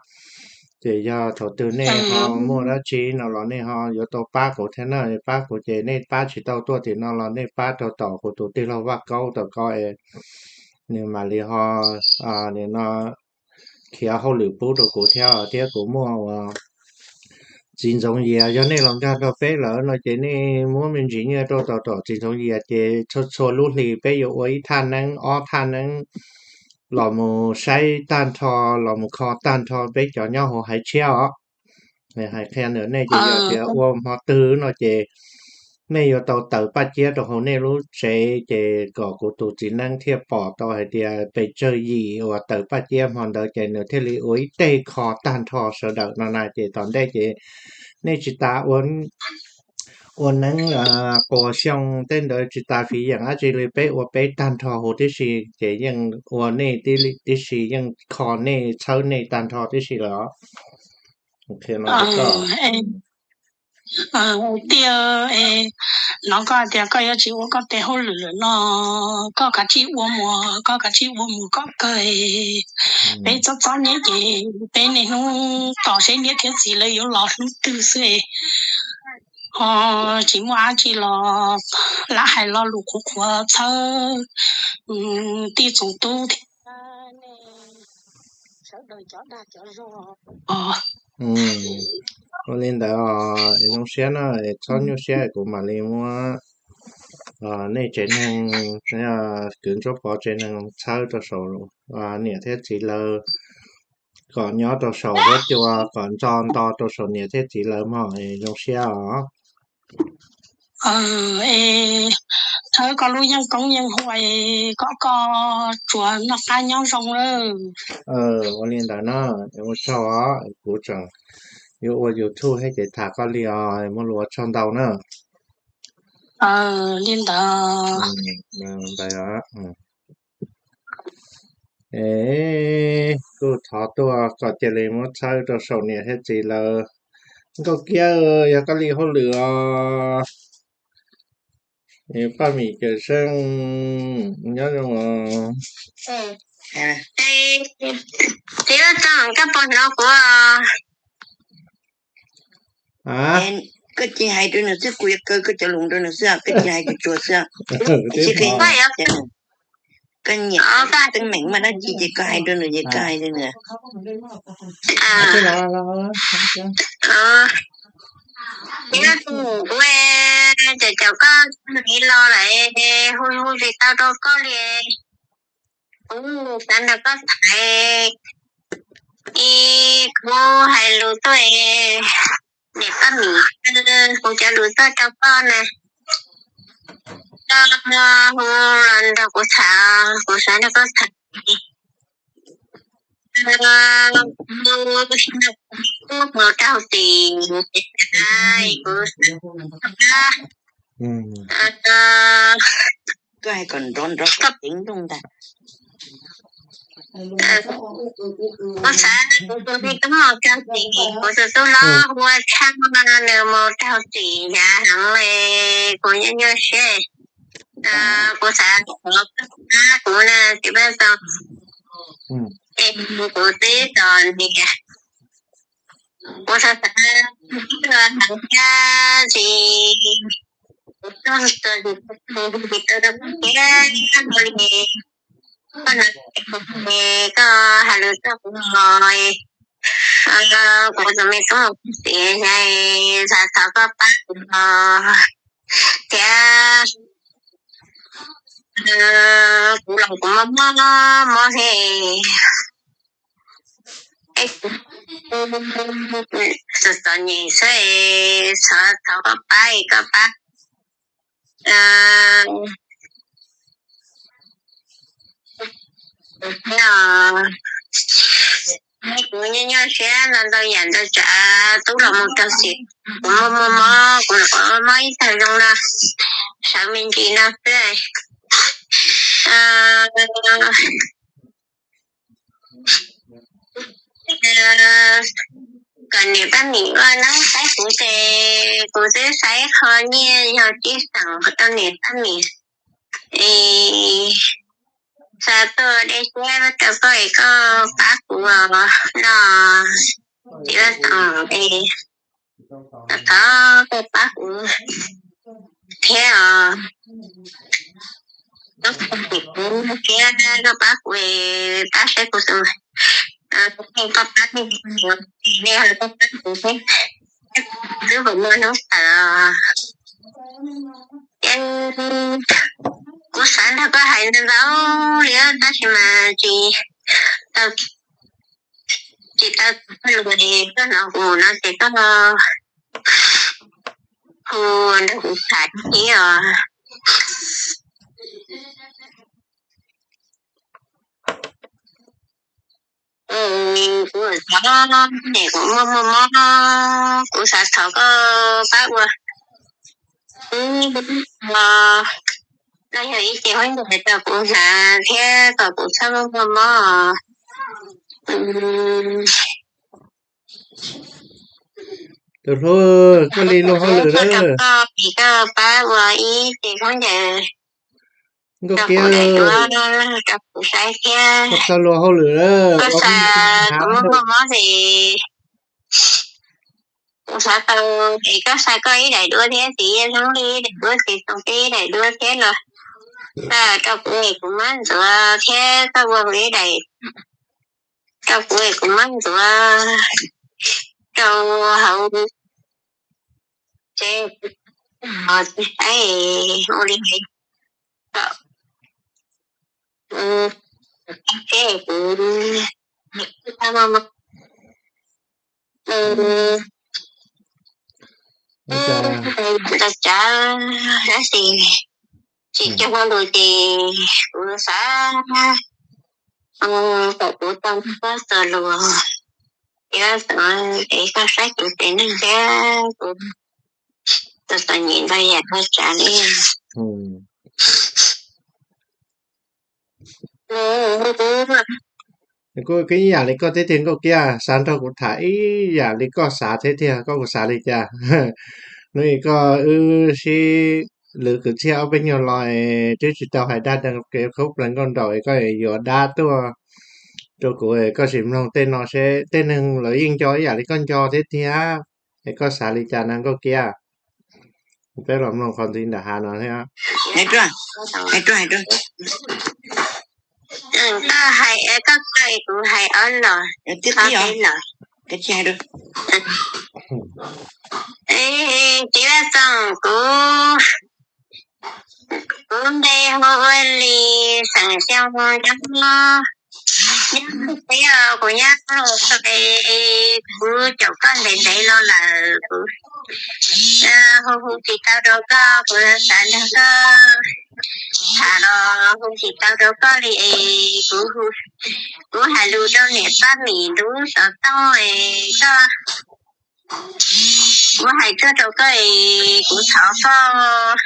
Ces yog thaum twg nej ho muaj dab tsi no los nej ho yuav tau pab kuv thiab na, pab kuv ces nej pab tsis tau tuaj tim no los nej pab rau tom kuv tus tij laug Vaj Kaub tom ko es nws mam li ho nim no khiav hauj lwm pub rau kuv thiab, thiab kuv muaj ua txiv Ntxoov Yias, yog nej los nkag rau peb lawm no ces nej muab me ntsis nyiaj rau tom tom txiv Ntxoov Yias ces txhua txhua lub hlis peb yuav ua ib thaj neeb ob thaj neeb los mus saib tag nrho, los mus kho tag nrho peb cov nyob hauv haiv tshiab os. Hais qhia ntawm nej ces yog tias ua hmo twg no ces nej yuav tau taws paj ciab rau hauv nej lub tsev ces kom kuv tus txiv neeb thiaj pom tau hais tias pes tsawg yim uas taws paj ciab hmo ntawd ces nws thiaj li ua ib teg kho tag nrho sawv daws no na. Ces tom ntej ces nej tsis tas ua neeb quas xyoo tej ntawd tsis tas fiv yeem dab tsi li, peb ua peb tag nrho huv tib si ces yeej ua nej tib si, yeej kho nej txhawb nej tag nrho tib si lawm. Tiag, hnov koj tias koj yuav tsis ua koj tes hauj lwm lawm no, koj kav tsij ua mus, koj kav tsij ua mus kom kawg. Peb txom txom nyem ces peb niaj hnub tos seb niam thiab txiv lawv yuav los hnub twg xwb. Ho tsis muaj dab tsi los lam hais lo lus qhuav qhuav txhawb tij txoov tub thiab nej sawv daws cov dag cov zog. Ua li ntawd es zoo siab na, txhob nyuaj siab, kuv mam li muab nej tsev neeg, kwv Ntsuab Pov tsev neeg txhawb rau saum niam thiab txiv lawv, kom nyob rau saum huab cua, kom nto nto rau saum niam thiab txiv lawv mog, zoo siab os. Thawb koj lub yeej koob yeej huam, kom koj tsuas noj qab nyob zoo lawm. Ua li ntawd na, ua tsaug os, kuv tseem yuav ua YouTube thiab ces tham koj li os, muaj lus ua tsaug ntau na. Li ntawd. Es kuj thov tuaj kom cia li muab txhawb rau saum niam thiab txiv lawv. Nkauj Kiab, yog koj li hauj lwm os. Paj Mim Cawm Seej, nyob zoo os. Txiv Vaj Txooj, koj puas hnov kuv? Koj cia hais rau nws xwb, kuv yuav kaw koj cov lus rau nws xwb, koj cia hais tsuas tsuas xwb. Koj nyiam teeb meem mas dab tsi ces koj hais rau nws, ces koj hais rau nws. Kuv caum caum koj ib los lawm, hu hu tsis tau rau koj li. Kuv xav nrog koj tham, es kuv hais lus tuaj, niam Paj Mim, kuv cov lus tuaj rau koj na. Koj hu los nrog kuv tham, kuv xav nrog koj tham. Mus rau tim, kuv xav, koj hais kom nrov nrov koj peev nrooj ntag. Kuv xav kuv tus me tub mus raug txim, kuv tus tub hlob hu ua Tshaj, nws mus raug txim hnyav heev li, kuv nyuaj nyuaj siab. Kuv xav thov koj pab kuv na, txiv Paj Txooj, es kuv twb txom nyem, kuv xav xav heev thiab tsis, kuv tuaj txog tsis tau rau koj thiab li. Koj no, koj hais lus txog kuv los, kuv tus me tub mus raug txim, xav thov koj pab kuv los thiab. Kuv los kuv mob mob mob he, es kuv txom txom nyem xwb, xav thov koj pab, koj pab. Kuv nyuaj nyuaj siab ntau ntau yam ntau tsav, tub los mus raug txim, kuv muaj muaj mob, kuv los mob ib tag zoo no, sawv me ntsis no xwb. Kom niam Paj Mim ua neeb saib kuv ces kuv twb saib qho nyiaj yog tsib xeem rau niam Paj Mim, es xa tuaj dej siab rau koj es koj pab kuv no, txiv Vaj Txooj, es thov koj pab kuv thiab os. Kuv thiab koj pab kuv, pab saib kuv tus, koj pab, koj pab kuv xwb, twb puas muaj hnub tawm. Kuv xav nrog koj hais ntau li tab sis mas tsis tau, tsis tau koj lus, koj hnov kuv no ces koj hu nrog kuv tham thiab os. Kuv thov, kuv muaj muaj mob, kuv xav thov koj pab ua, no yog ib ce khaub ncaws rau kuv hnav thiab kom kuv txhob muaj muaj mob. Tus hlub, koj li luag hauj lwm lawm. Koj pab ua ib ce khaub ncaws. Nkauj Kiab, koj txawj luag hauj lwm lawm. Koj xav kuv muaj muaj mob ces Kuv xav tau es koj xa koj ib daim duab thiab, txiv Yaj Hmoob li ib daim duab, txiv Toom Peb ib daim duab thiab los rau kuv es kuv muab ntxuav thiab koj ua kuv ib daim, rau kuv es kuv muab ntxuav rau hauv tsev, ua li kom, thiab kuv ntawd tsav dab tsi tsis cog lus ces kuv xav kom kuv tau koj txoj lus, thiab es koj saib kuv tes neeg thiab kuv txom txom nyem ntau yam ntau tsav li. Kuj ib yam li koj thiab tiag Nkauj Kiab, xav nrog kuv tham ib yam li koj xav thiab tiag, koj puas xav li cas? Hnub i koj wb sib lwv kwv txhiaj ob peb nyuag lo es twb tsis tau hais dag dag kev khaub plaws nkauj nraug es koj yuav dab tuaj rau kuv es koj sim mloog tej no seb tej neeg lawv yeej nco ib yam li koj nco thiab tiag, es koj xav li cas na Nkauj Kiab? Peb los mloog qhov ntxiv ntawm hav no thiab. Hais rau, hais rau, hais rau. Koj hais, koj hais kuv hais ob los, ob peb los. Txiv Vaj Xyooj, kuv, kuv npe hu ua Lis, xeem Xyooj, nyob, nyob teb os, kuv nyob Los Tsuas, kuv caum koj ntev ntev los lawm, kuv hu hu tsis tau rau koj, kuv xav nrog koj tham los hu tsis tau rau koj li es kuv, kuv hais lus rau niam Paj Mim Ntub xov tooj es koj, kuv hais tuaj rau koj es kuv thov koj,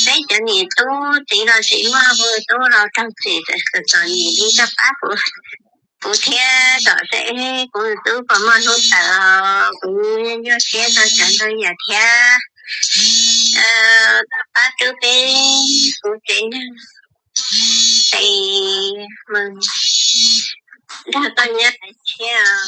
peb cov niam tub txiv los tsis muaj, hu tub los raug txim, txom nyem li, koj pab kuv, kuv thiab kom seb kuv tub puas muaj hnub tawm, kuv nyuaj siab ntau tsav ntau yam thiab. Koj pab rub peb, kuv tsev neeg, tes mus nrog koj nyob lawm thiab.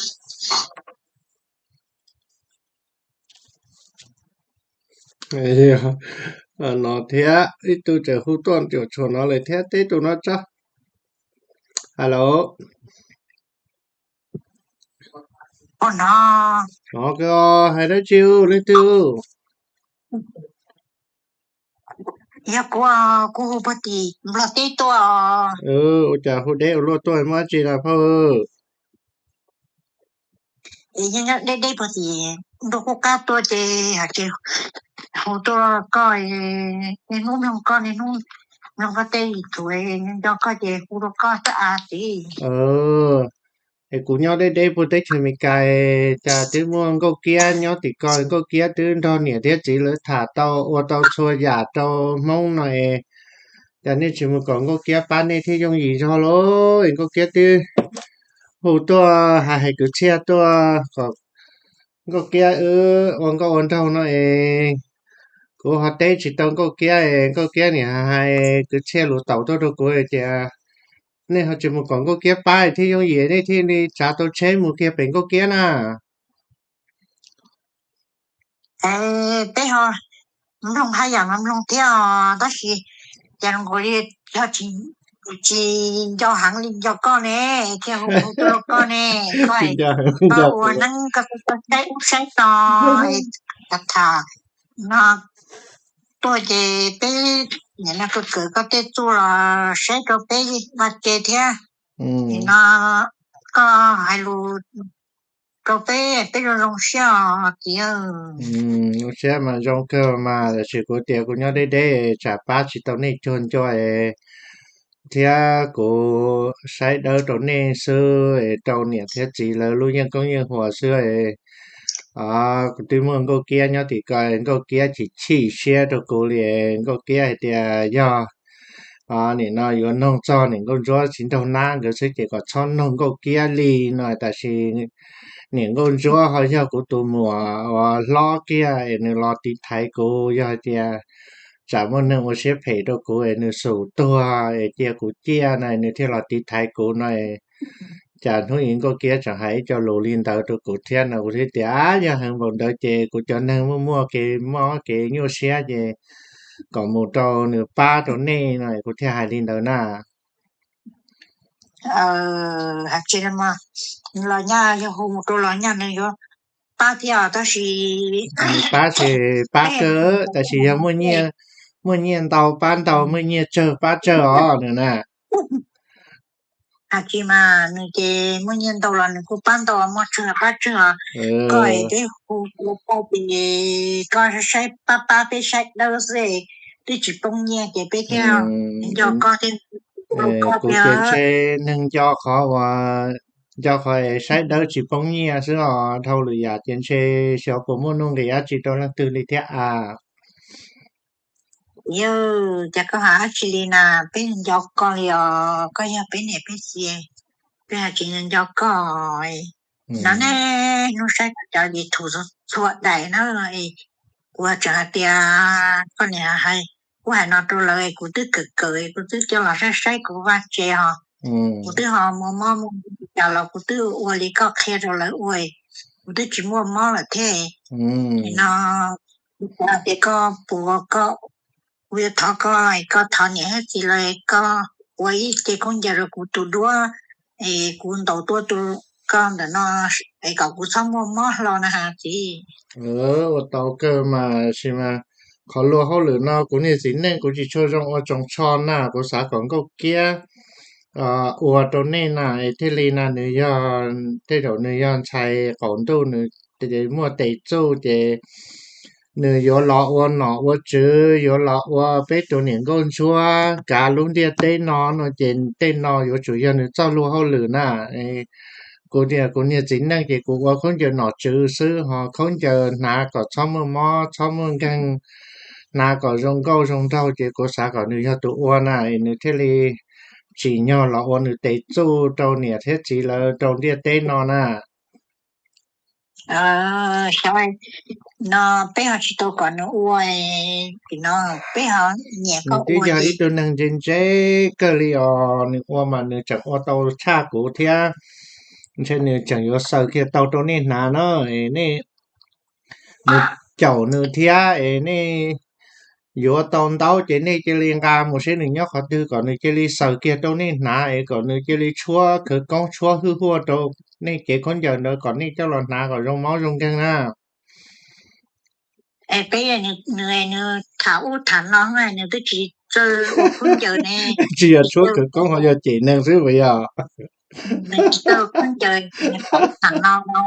No thiab ib tug tseem hu tuaj cuam tshuam no lawm thiab, teb tus no tso. Halo. Hnov koj hais dab tsi, leej twg? Yog kuv, kuv hu puag tim Nplog teb tuaj. Ua cas hu deb ua luaj tuaj, muaj dab tsi na phauj? Es nyob deb deb puag tim ntuj qub qab tuaj ces hais tias hu tuaj koj, niaj hnub mloog koj, niaj hnub mloog koj tej lus txuas, nco koj ces hu rau koj xwb as txiv. Es kuv nyob deb deb puag teb chaws Amelikas, cas twb muaj Nkauj Kiab nyob tim ko, Nkauj Kiab twb nrog niam thiab txiv lawv tham tau ua tau txhua yam rau Hmoob no es, cas nej tsis mus kom Nkauj Kiab pab nej thiaj yooj yim zog lauj? Nkauj Kiab twb hu tuaj hais hais kwv txhiaj tuaj kom Nkauj Kiab wb ua nkauj ua nraug no es, kuv ho teb tsis tau Nkauj Kiab es Nkauj Kiab niam hais kwv txhiaj lus taum tuaj rau kuv tias, nej ho tsis mus kom Nkauj Kiab pab thiaj yooj yim, nej thiaj li tsav tau tsheb mus kiag pem Nkauj Kiab na. Peb ho mloog haj yam mas mloog thiab os, tab sis cas zoo nkaus li yog tsis nco heev li nco koj ne, thiaj hu hu tuaj rau koj ne, koj ua neeb koj saib ub saib no, tham tham no tuaj ces peb nim no kawm kawm koj tej txuj los saib rau peb vaj ke thiab. Nim no koj hais lus rau peb, peb zoo zoo siab os txiv. Zoo siab mas zoo kawg mas, tiam sis kuv tias kuv nyob deb deb tsam pab tsis tau nej cuag nco es, thiab kuv saib dawb rau nej xwb es rau niam thiab txiv lawv lub yeej koob yeej huas xwb es, kuv twb muaj Nkauj Kiab nyob tim ko, Nkauj Kiab chim chim siab rau kuv li. Nkauj Kiab hais tias yog nim no yuav noog txog niam Nkauj Ntsuab tsis nraug nab nkawd xwb ces kom txhob noog Nkauj Kiab li no, tab sis niam Nkauj Ntsuab ho yog kuv tus muam uas hlob kiag es nws los tiv thaiv kuv, yog hais tias tsam muaj neeg ua siab phem rau kuv es nws xum tuag es cia kuv ciaj no nws thiaj los tiv thaiv kuv no es, Cas hnub ib Nkauj Kiab tseem hais ib co lus li ntawd rau kuv thiab no, kuv thiaj tias yog heev npaum ntawd ces kuv cov neeg muaj muaj kev mob kev nyuaj siab ces kom mus rau nws pab rau nej no, kuv thiaj hais li ntawd na. Hais tsis los nyaj, yog hu mus rau los nyaj nws yuav pab thiab tab sis, pab ces pab kawg, tab sis yog muaj nyiaj ntau pab ntau, muaj nyiaj tsawg pab tsawg os nws na. Hais tsis mas nws ces muaj nyiaj ntau los nws kuj pab ntau, muaj tsawg pab tsawg os. Koj es peb hu ua koj ces koj saib pab pab peb saib dawb xwb, twb tsis poob nyiaj ces peb thiaj nco koj thiab. Kuv ces ntshe neeg nco qhov uas, nco qhov es saib dawb tsis poob nyiaj xwb os, dhau lwm yam ces ntshe xyov puas muaj nuj nqis dab tsi rau leej twg li thiab a. Yawg, cas koj hais dab tsi li na, peb nco koj li os, koj yog peb niam peb txiv, peb hais tsis nco koj. No nej hnub saib cov YouTube txhua daim na, kuv tseem hais tias koj niam hais, kuv hais no rau lawv kuv twb kawm kawm, kuv twb coj los saib saib kuv vaj tse os, kuv twb ho muaj mob muaj cas los kuv twb ua li koj qhia rau lawv ua, kuv twb tsis muaj mob lawm thiab. No kuv xav tias koj puas, koj, kuv yuav thov koj, koj thov niam thiab txiv lawv, koj ua ib ce khaub ncaws rau kuv tus duab, es kuv ntaus tuaj rau koj ntawm no, es kom kuv txhob muaj mob hlo na has txiv. Ua tau kawg mas, sis mas qhov luag hauj lwm no kuv niag txiv neej kuv tsis tshua zoo ua tsoos tsho na, kuv xav kom Nkauj Kiab ua rau nej na, es thiaj li na nws yog, tej zaum nws yog ntxhais qaum ntuj, nws muaj tes txuj ces nws yuav los ua nom ua tswv, yuav los ua peb tus niam nkauj ntsuab kav lub ntiaj teb no no ces tej no yuav tsum yog nws txoj luag hauj lwm na. Kuv tias kuv niag txiv neej ces kuv ua khaub ncaws nom tswv xwb, ho khaub ncaws hnav kom txhob muaj mob txhob muaj nkeeg, hnav kom zoo nkauj zoo nraug ces kuv xav kom nws yog tus ua na, es nws thiaj li tsim nyog los ua nws tes txuj rau niam thiab txiv lawv rau ntiaj teb no na. Xyov, no peb ho tsis tau kom nws ua, no peb ho nyiam koj twb ua yog ib tug neeg ntse ntse kawg li os, nws ua mas nws tseem ua tau tshaj kuv thiab. Ntshe nws tseem yuav xaws kiag tau rau nej hnav na, nej, nws caum nws thiab es nej yuav tau ntaub ces nej cia li nqa mus seb nws nyob qhov twg kom nws cia li xaws kiag rau nej hnav es kom nws cia li tshuab khawv koob tshuab hwj huaj rau nej cev khaub ncaws ntawd kom nej coj los hnav kom zoo mob zoo nkeeg na. Es peb, nws, nws tham ub tham no, nws twb tsis txawj ua khaub ncaws ne. Tsis yog tshuab khawv koob ho yog cem neeg xwb puas yog? Nws tsis txawj ua khaub ncaws, nws tham no no.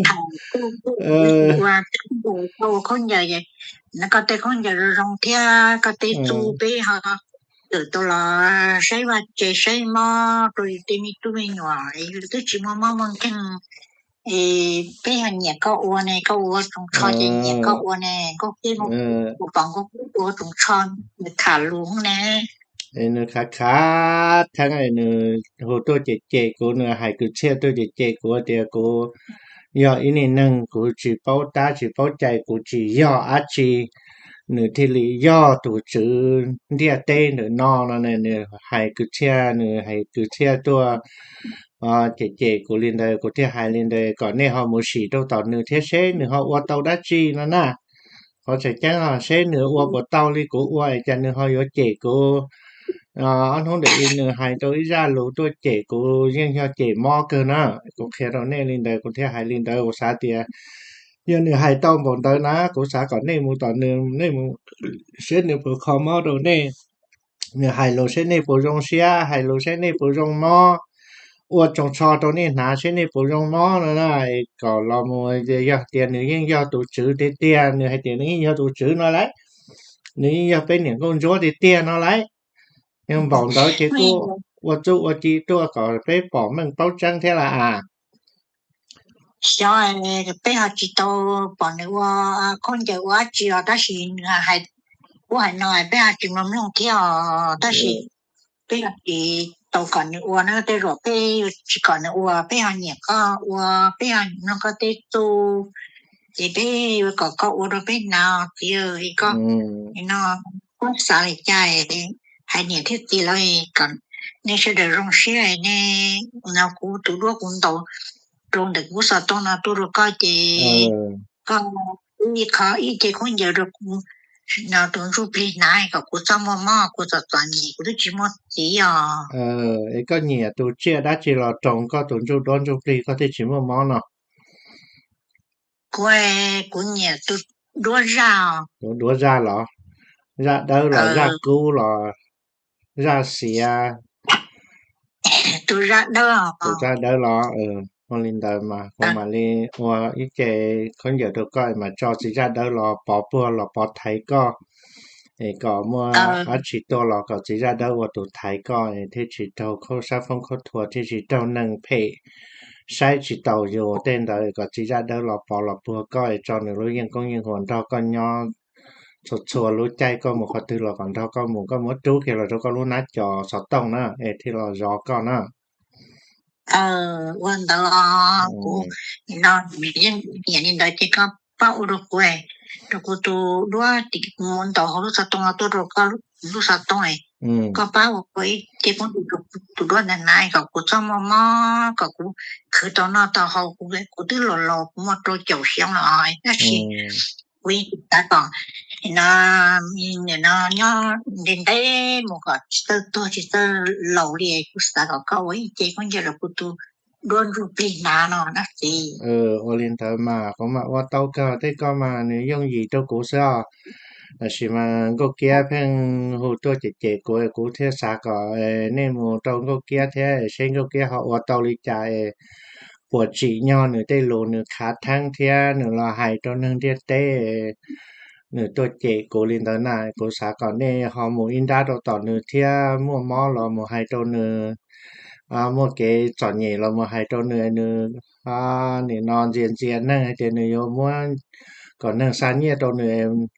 Tham kuj kuj ua khaub ncaws, koj tej khaub ncaws zoo zoo thiab koj tej txuj peb ho kawm tau los saib vaj tse saib mob rau yus tej me tub me nyuam, yus twb tsis muaj mob muaj nkeeg. Es peb ho nyiam koj ua ne, koj ua tsoos tsho ces nyiam koj ua ne, Nkauj Kiab, kuv pom Nkauj Kiab ua tsoos tsho, nws tham lus ne. Nws khav khav theeb, nws hu tuaj cem cem kuv, nws hais kwv txhiaj tuaj cem cem kuv tias kuv yog ib niag neeg kuv tsis paub tab tsis paub cai, kuv tsis yog dab tsi, nws thiaj li yog tus tswv ntiaj teb ntawm no no. Nws hais kwv txhiaj, nws hais kwv txhiaj tuaj cem cem kuv li ntawd, kuv thiaj hais li ntawd kom nej ho mus sim rau tom nws thiab seb nws ho ua tau dab tsi no na. Qhov tseem ceeb los seb nws ua puas tau li kuv ua es cas nws ho yuav cem kuv. Ob hnub ntawm i nws hais rau ib zaj lus tuaj cem kuv yeej yog cem mob kawg na. Kuv qhia rau nej li ntawd, kuv thiaj hais li ntawd, kuv xav tias yog nws hais tau npaum ntawd na, kuv xav kom nej mus tom nws, nej mus seb nws puas kho mob rau nej. Nws hais lus seb nej puas zoo siab, hais lus seb nej puas zoo mob, ua tsoos tsho rau nej hnav seb nej puas zoo mob no na. Kom los mus, yog tias nws yeej yog tus tswv tiag tiag, nws hais tias nws yeej yog tus tswv no lauj, nws yeej yog peb niam nkauj ntsuab tiag tiag no lauj, yog npaum ntawd ces kuj ua txuj ua ci tuaj kom peb pom meej paub tseeb thiab lauj as. Xyov, peb ho tsis tau pom nws ua khaub ncaws ua dab tsi os, tab sis nws hais, kuv hais no peb ho tsis mloog mloog thiab os, tab sis peb ho tsis tau kom nws ua na, tej zaum peb yuav tsis kom nws ua, peb ho nyiam koj ua, peb ho mloog koj tej txuj, ces peb yuav kom koj ua rau peb hnav txiv. Koj no, koj xav li cas, hais niam thiab txiv lawv kom nej sawv daws zoo siab nej, no kuv tus duab kuv ntaus rau ntawm kuv xov tooj no tuaj rau koj ces koj ib qho ib ce khaub ncaws rau kuv, no tus ntsuj plig hnav kom kuv txhob muaj mob, kuv txom txom nyem kuv twb tsis muaj txiv os. Es koj nyiam tus tsiaj dab tsi los roos koj tus ntsuj duab ntsuj plig koj thiaj tsis muaj mob no? Kuv, kuv nyiam tus duab zaj. Tus duab zaj los? Zaj dawb los zaj kub los zaj xiav? Tus zaj dawb. Tus zaj dawb los? Ua li ntawd mas kuv mam li ua ib ce khaub ncaws rau koj mas tso txiv zaj dawb los pov puag los pov thaiv koj, es kom muaj dab tsi tuaj los kom txiv zaj dawb ua tus thaiv koj thiaj tsis raug khaub sab foob khaub thua thiaj tsis raug neeg phem saib tsis taus yus tej ntawd, kom txiv zaj dawb los pov los puag koj es tso nws lub yeej koob yeej huas nrog koj nyob txhua txhua lub caij, koj mus qhov twg los kom nrog koj mus, koj muab rub kiag los rau koj lub hnab cos xov tooj na es thiaj los zov koj na. Ua ntawd os, kuv no yeej nyiam li ntawd ces koj pab ua rau kuv, rau kuv tus duab tim kuv mus ntaus hauv lub xov tooj no tuaj rau koj lub xov tooj, koj pab ua kuv ib ce khaub ncaws rau kuv tus duab ntawd hnav kom kuv txhob muaj mob, kom kuv khwv tau noj tau haus, kuv twb los laus kuv muaj rau caum xyoo los tab sis kuv yeej xav kom no, no nyob ntev ntev mus kom tsis txawj tuag tsis txawj laus li, kuv xav kom koj ua ib ce khaub ncaws rau kuv tus duab ntsuj plig hnav no dab tsi. Ua li ntawd mas kuv mam ua tau kawg, tej koj mas nws yooj yim rau kuv xwb os. Tab sis mas Nkauj Kiab pheej hu tuaj cem cem kuv, kuv thiaj xav kom nej mus rau Nkauj Kiab thiab seb Nkauj Kiab ho ua tau li cas es puas tsim nyog nws tej lus nws khav theeb thiab nws los hais rau neeg ntiaj teb, nws tuaj cem kuv li ntawd na. Kuv xav kom nej ho mus ib nrab rau tom nws thiab muaj mob los mus hais rau nws, muaj kev txom nyem los mus hais rau nws, nws nim no ntxias ntxias neeg hais tias nws yuav muab kom neeg xa nyiaj rau nws,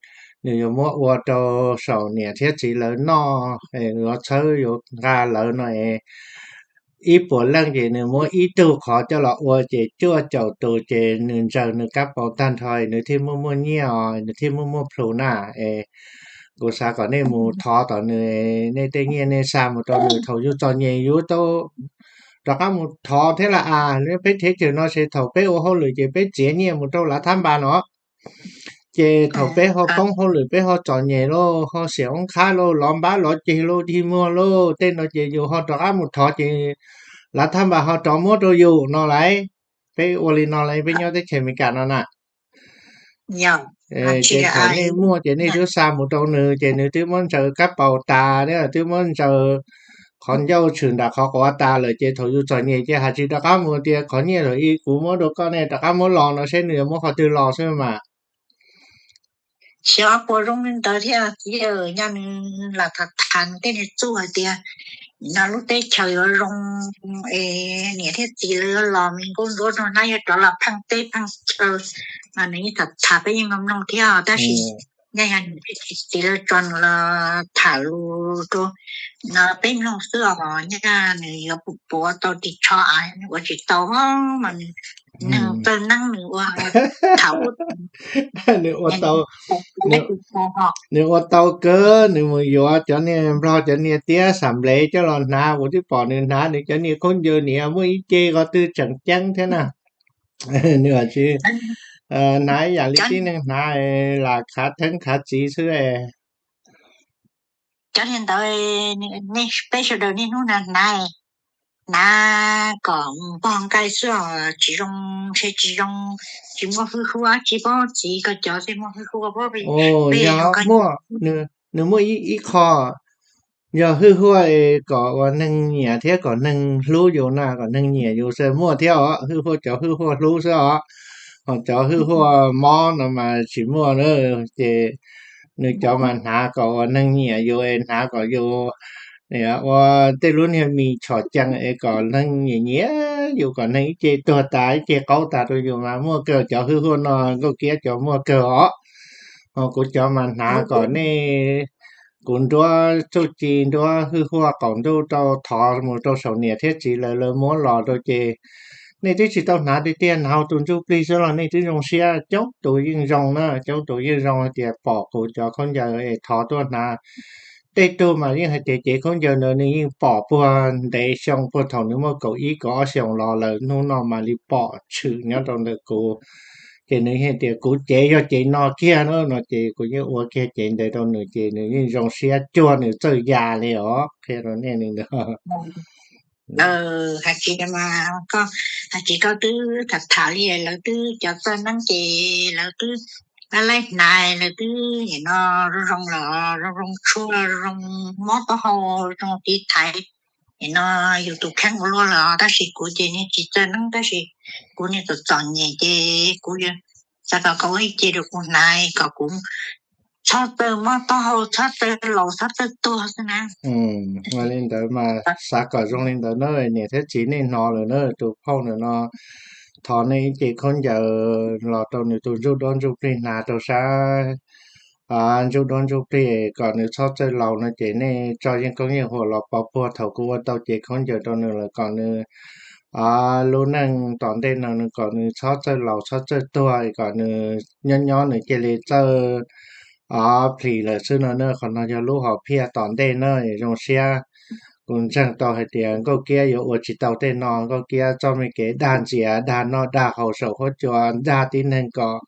nws yuav muab ua rau saum niam thiab txiv lawv noj, yuav txhawb yuav nqa lawv no es ib puas leej ces nws muab ib tug qhov coj los ua ces cuaj caum tus ces nws ntsaws nws kab paus tag nrho nws thiaj muaj muaj nyiaj os, nws thiaj muaj muaj plhus na. Es kuv xav kom nej mus thov tom nws, nej tej nyiaj nej xa mus rau nws, thaum yus txom nyem yus tau rov qab mus thov thiab las as. Peb teb chaws no ces thaum peb ua hauj lwm ces peb txiav nyiaj mus rau lav thab npas no, ces thaum peb ho poob hauj lwm peb ho txom nyem lauj, ho xiam oob qhab lauj, lov npab lov ceg lauj, dig muag lauj, tej no ces yus ho rov qab mus thov ces lav thab npas ho rov muab rau yus no lauj. Peb ua li no lauj, peb nyob teb chaws Amelikas no na. Ces thaum nej muaj ces nej twb xa mus rau nws ces nws twb muab ntsaws kab paus tas thiab twb muab ntsaws qhov ncauj tshwm nram qhov quav tas lawm ces thaum yus txom nyem ces hais tsis rov qab mus tias qhov nyiaj thaum ub kuv muab rau koj ne, rov qab muab los no seb nws yuav muab qhov twg los xwb mas. Xyov puas zoo li ntawd thiab txiv, nyob nws lam tham tham nws tej niag txuj hais tias no lub teb chaws yuav zoo es niam thiab txiv lawv yuav los, me nkauj ntsuab nrog hnab yuav rov los pheej teb pheej chaw, mas nws yeej tham tham peb yeej mloog mloog thiab tab sis nyaj yog niam thiab txiv lawv tso nws los tham lus rau no peb mloog xwb os, nyaj nws yuav puas puas tau ris tsho av, nws ua tsis tau mas nws neeg txawj neeb nws ua tham ub nws ua tau, nws ua tau kawg, nws mus yuav cov niag nplog cov niag tiab xam nplev coj los hnav, kuv twb pom nws hnav nws cov niag khaub ncaws niam muaj ib ce ko twb tseem ceeb thiab na. Nws tsis hnav ib yam li tib neeg hnav, lam khav theeb khav txiv xwb. Cov niag ntawd peb sawv daws niaj hnub na hnav, hnav kom npog nqaij xwb os, tsis zoo, ntshe tsis zoo, tsis muaj hwj huaj, tsis paub txiv koj cov tej muaj hwj huaj. Yog muaj, nws muaj ib qho, yog hwj huaj kom ua neeg nyiam thiab kom neeg hlub yus na, kom neeg nyiam yus xwb muaj thiab os, hwj huaj cov hwj huaj hlub xwb os, ho cov hwj huaj mob no mas tsis muaj na. Ces nws cov mas hnav kom ua neeg nyiam yus, hnav kom yus ua tej lub niag mis tshom cees es kom neeg nyiam nyiam yus, kom neeg ib ce tuag tas ib ce qaug tas rau yus mas muaj kawg, cov hwj huaj no Nkauj Kiab cov muaj kawg os. Ho kuv cov mas hnav kom nej, kuv nruab txuj ci nruab hwj huaj qaum ntuj rau thov mus rau saum niam thiab txiv lawv, lawv muab los rau ces nej twb tsis tau hnav tiag tiag, hnav tus ntsuj plig xwb los nej twb zoo siab. Coob tus yeej zoo na, coob tus yeej zoo hais tias pom kuv cov khaub ncaws es thov tuaj hnav, tej tug mas yeej hais tias cev khaub ncaws ntawd nws yeej pom puag ntev xyoo, puag thaum nws muaj kaum ib kaum ob xyoos los lawm, hnub no mam li pom tshwm nyob rau ntawm kuv. Ces nws yeej tias kuv cev yog cev no kiag na no, ces kuv yeej ua kiag cev ntawd rau nws, ces nws yeej zoo siab cuag nws txawj ya li os, qhia rau nej li ntawd. Hais tsis mas, hais tsis koj twb tham tham li, lawv twb cov txawj neeb ces lawv twb laib laib hnav, lawv twb nim no zoo zoo los zoo zoo tshuaj, zoo mob taub hau, zoo tiv thaiv, nim no yus tus kheej ua luaj lawm, tab sis kuv ces niag tsis txawj neeb, tab sis kuv niag txom txom nyem ces kuv xav kom koj ua ib ce rau kuv hnav kom kuv txhob txawj mob taub hau, txhob txawj laus, txhob txawj tuag xwb na. Ua li ntawd mas xav kom zoo li ntawd na, niam thiab txiv nej hnov lawm na, tus phauj ntawm no thov nej ib ce khaub ncaws los rau nws tus ntsuj duab ntsuj plig hnav rau sab ntsuj duab ntsuj plig kom nws txhob txawj laus no, ces nej tso yeej koob yeej huam los pov puag thaum kuv ua tau cev khaub ncaws rau nws lawm kom nws lub neej tom ntej no nws kom nws txhob txawj laus txhob txawj tuag, kom nws nyob nyob nws cia li txawj plis lawm xwb no na. Qhov no yog lub hom phiaj tom ntej na, zoo siab. Kuv ntseeg tau hais tias Nkauj Kiab yuav ua tsis tau tej no, Nkauj Kiab txoj me kev dag ntxias, dag noj dag haus saum huab cua, dag tib neeg kom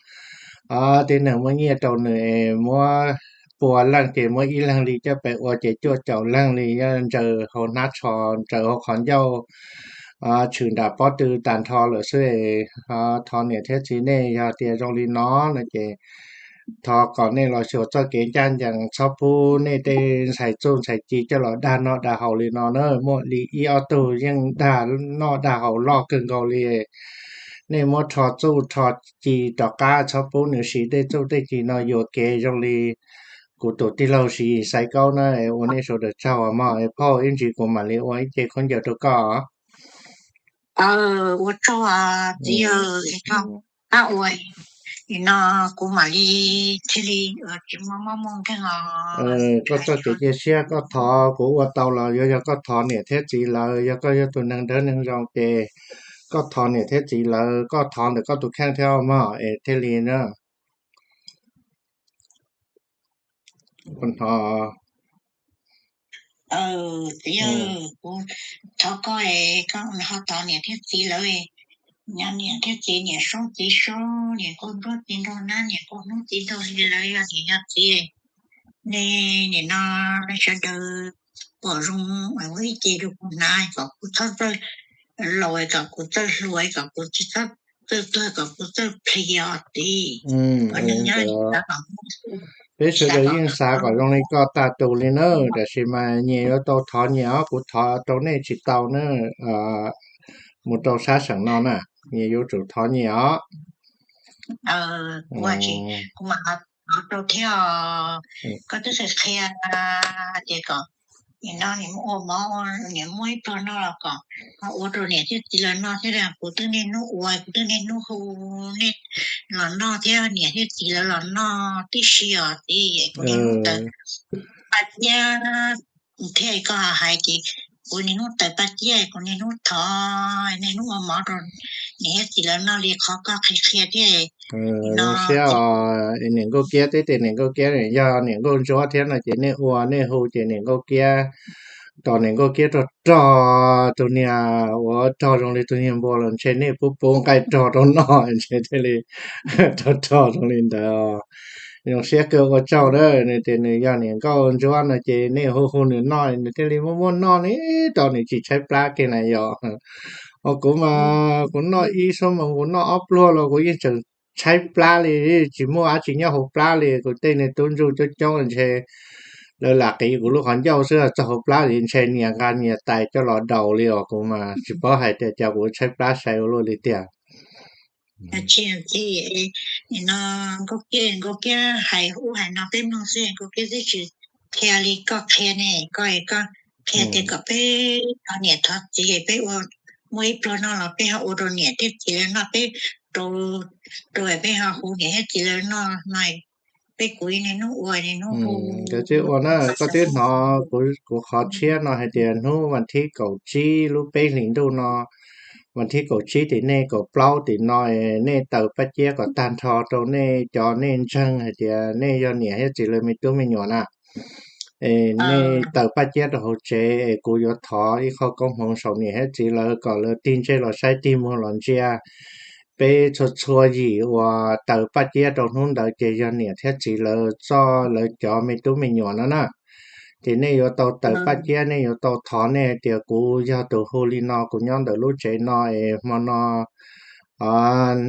tib neeg muab nyiaj rau nws es muab pua leej ces muab ib leeg li coj pem ua ces cuaj caum leeg li, ntsaws hauv hnab tsho, ntsaws hauv qhov ncauj, tshwm nram pob tw tag nrho lawm xwb. Thov niam thiab txiv nej yog tias zoo li no no ces thov kom nej los xyuas txoj kev ncaj ncees, txhob pub nej tej ntxhais txuj ntxhais ci coj los dag noj dag haus li no na. Muaj li ib ob tug yeej dag noj dag haus loj kawg nkaus li. Nej muab rho txuj rho ci rov qab, txhob pub nws siv tej txuj tej ci no yuam kev zoo li kuv tus tij laug Siv Yis Xaiv Kaub na. Ua nej sawv daws tsaug mog, phauj, ib ntsis kuv mam li ua ib ce khaub ncaws rau koj. Ua tsaug txiv, pab ua, nim no kuv mam li thiaj li tsis muaj mob muaj nkeeg os. Koj txoj kev cia siab koj thov kuv ua tau los yuav yog koj thov niam thiab txiv lawv, yog koj yog tus neeg dawb neeg zoo ces koj thov niam thiab txiv lawv, koj thov ntawm koj tus kheej thiab mog es thiaj li na. Txiv, kuv thov koj, koj ho thov niam thiab txiv lawv, niam thiab txiv, niam Soob txiv Soob, niam Nkauj Ntsuab txiv Nraug Nab, niam Nkauj Hnub txiv Nraug Hli lawv yog niam yog txiv, nej nim no sawv daws pom zoo ua ib ce rau kuv hnav kom kuv txhob txawj laus, kom kuv txawj hluas, kom kuv tsis txhob txawj tuag, kom kuv txawj plis os txiv. Peb sawv daws yeej xav kom zoo li koj tag tus li na, tiam sis mas nyias yuav tau thov nyias os, kuv thov rau nej tsis tau na. Mus rau sab seem no na, nyias yuav tsum thov nyias os. Kuv mam thov rau thiab. Koj twb qhia qhia ces kom nim no niam ua mov, niam muab ib pluag noj los kom ho ua rau niam thiab txiv lawv noj thiab. Kuv twb niaj hnub ua, kuv twb niaj hnub hu nej los noj thiab, niam thiab txiv lawv los noj tib si os txiv. Kuv niaj hnub tawm paj ciab thiab, koj hais ces kuv niaj hnub tawm paj ciab, kuv niaj hnub thov, niaj hnub ua mov rau niam thiab txiv lawv noj li qhov koj qhia qhia thiab. Zoo siab os. Niam Nkauj Kiab, teb tias niam Nkauj Kiab yog niam Nkauj Ntsuab thiab no ces nej ua nej hu ces niam Nkauj Kiab, tos niam Nkauj Kiab rog rog tus niag uas rog zoo li tus niag npua los ntshe nej pub pub nqaij rog rau noj ntshe thiaj li rog rog zoo li ntawd. Zoo siab kawg, ua tsaug na. Nws tias nws yog niam Nkauj Ntsuab no ces nej hu hu nws noj nws thiaj li muaj muaj noj li, rau nws tsis tshaib plab kiag na yom. Os kuv mas kuv noj ib xuab moos kuv noj ob pluag los kuv yeej tseem tshaib plab li, tsis muaj dab tsi nyob hauv plab li. Kuv tej niag tub ntsuj coob coob ntshe lawv lam qiv kuv lub qhov ncauj xwb, txog hauv plab li ntshe nyias nqa nyias tais coj los daus li os. Kuv mas tsis paub hais tias cas kuv tshaib plab sai ua luaj li tiag. Tsis, nim no Nkauj Kiab, Nkauj Kiab hais ub hais no peb mloog xwb, Nkauj Kiab twb tsis qhia li koj qhia ne, koj koj qhia tias kom peb thov niam thov txiv, peb ua, muaj ib pluag noj los peb ho ua rau niam thiab txiv lawv noj, peb rau, rau peb ho hu niam thiab txiv lawv noj no. Peb kuv niaj hnub ua niaj hnub hu. Koj twb ua na, koj twb hnov kuv qhov tshiab no hais tias hnub vas thib kaum tsib lub peb hlis ntuj no, vas thib kaum tsib tim nej kaum plaub tim no, nej taws paj ciab kom tag nrho rau nej cov nej ntseeg hais tias nej yog niam thiab txiv lawv me tub me nyuam na. Nej taws Paj Ciab rau hauv tsev es kuv yuav thov ib qho koob hmoov saum niam thiab txiv lawv kom lawv tig ntsej los saib tig muag los ntsia. Peb txhua txhua yim uas taws Paj Ciab rau hnub ntawd ces yog niam thiab txiv lawv txoj lawv cov me tub me nyuam no na. Ces nej yuav tau taws Paj Ciab, nej yuav tau thov nej hais tias kuv yog tus hu li no, kuv nyob ntawm lub tsev no es hmo no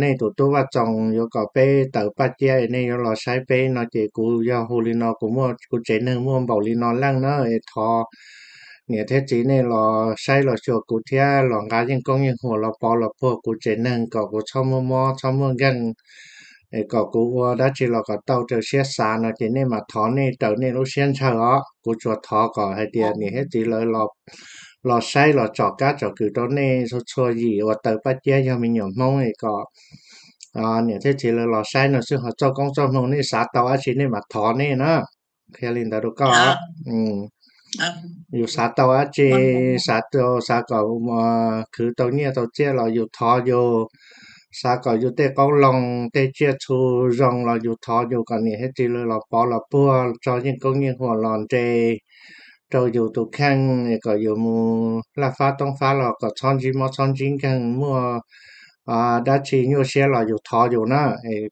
nej tus tub Vaj Txoos yuav kom peb taws Paj Ciab es nej yuav los saib peb no ces kuv yog hu li no, kuv muaj kuv tsev neeg muaj npaum li no leej na es thov niam thiab txiv nej los saib los xyuas kuv thiab los nqa yeej koob yeej huam los pov los puag kuv tsev neeg kom kuv txhob muaj mob txhob muaj nkeeg, es kom kuv ua dab tsi los kom tau raws siab xav no ces nej mam thov nej raws nej lub siab ntshaw os. Kuv tsuas thov kom hais tias niam thiab txiv lawv los saib los tsom kab tsom kwm rau nej txhua txhua yim uas taws Paj Ciab yog me nyuam Hmoob es kom niam thiab txiv lawv los saib no xwb, ho txoj koob txoj hmoo nej xav tau dab tsi nej mam thov nej na. Qhia li ntawd rau koj. Yus xav tau dab tsi, xav tau, xav kom khwv tau nyiaj tau txiaj los yus thov yus, xav kom yus tej qoob loo tej tsiaj txhu zoo los yus thov yus kom niam thiab txiv lawv los pov los puag tso yeej koob yeej huam los nres rau yus tus kheej es kom yus mus laj fab toob fab los kom txhob ntsib mob txhob ntsib nkeeg, muaj dab tsi nyuaj siab los yus thov yus na.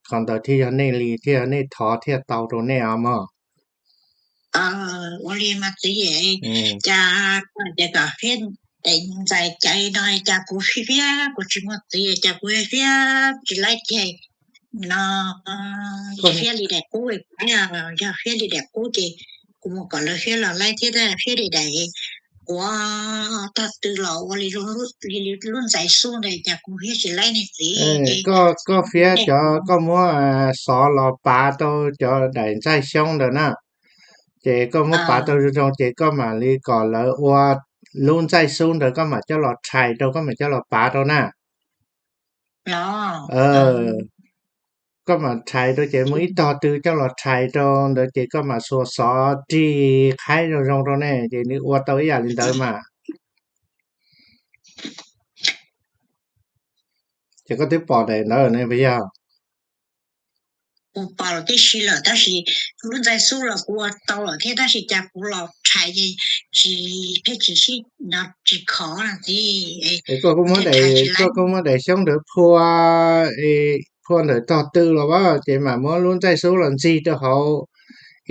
Qhov ntawd thiaj yog nej li, thiaj yog nej thov thiaj tau rau nej os mog. Ua li mas txiv, cas tias kom fiab daim ntxais caiv no cas kuv fiab, kuv tsis muaj txiv cas kuv fiab tsis laib ceg no. Fiab li daim qub, yog fiab li daim qub ces kuv mus kom lawv fiab los laib thiab, fiab li daim quav tog tw los ua li lub ntxais xub ntawd cas kuv fiab tsis laib ne txiv. Koj fiab cov, koj muab xov los pav rau cov daim ntxaij xyoob ntawd na, ces koj muab pav rau zoo zoo ces koj mam li kom lawv ua lub ntxaij xub ntawd koj mam coj los rhais rau, koj mam coj los pav rau na. Koj mam rhais rau ces muaj ib tog tw coj los rhais rau ntawd ces koj mam xuas xov rig qhaib zoo zoo rau ne ces nws ua tau ib yam li ntawd mas. Ces koj twb pom daim ntawd ne puas yog? Kuv pom los tib si lawm tab sis lub ntxaij xub los kuv ua tau lawm thiab tab sis cas kuv los rhais ces tsis, pheej tsis sib, no tsis khov na txiv. Koj kuj muab daim xyoob ntawd phua, phua ntawm tog tw los as ces mam muab lub ntxaij xub los ntxig rau hauv,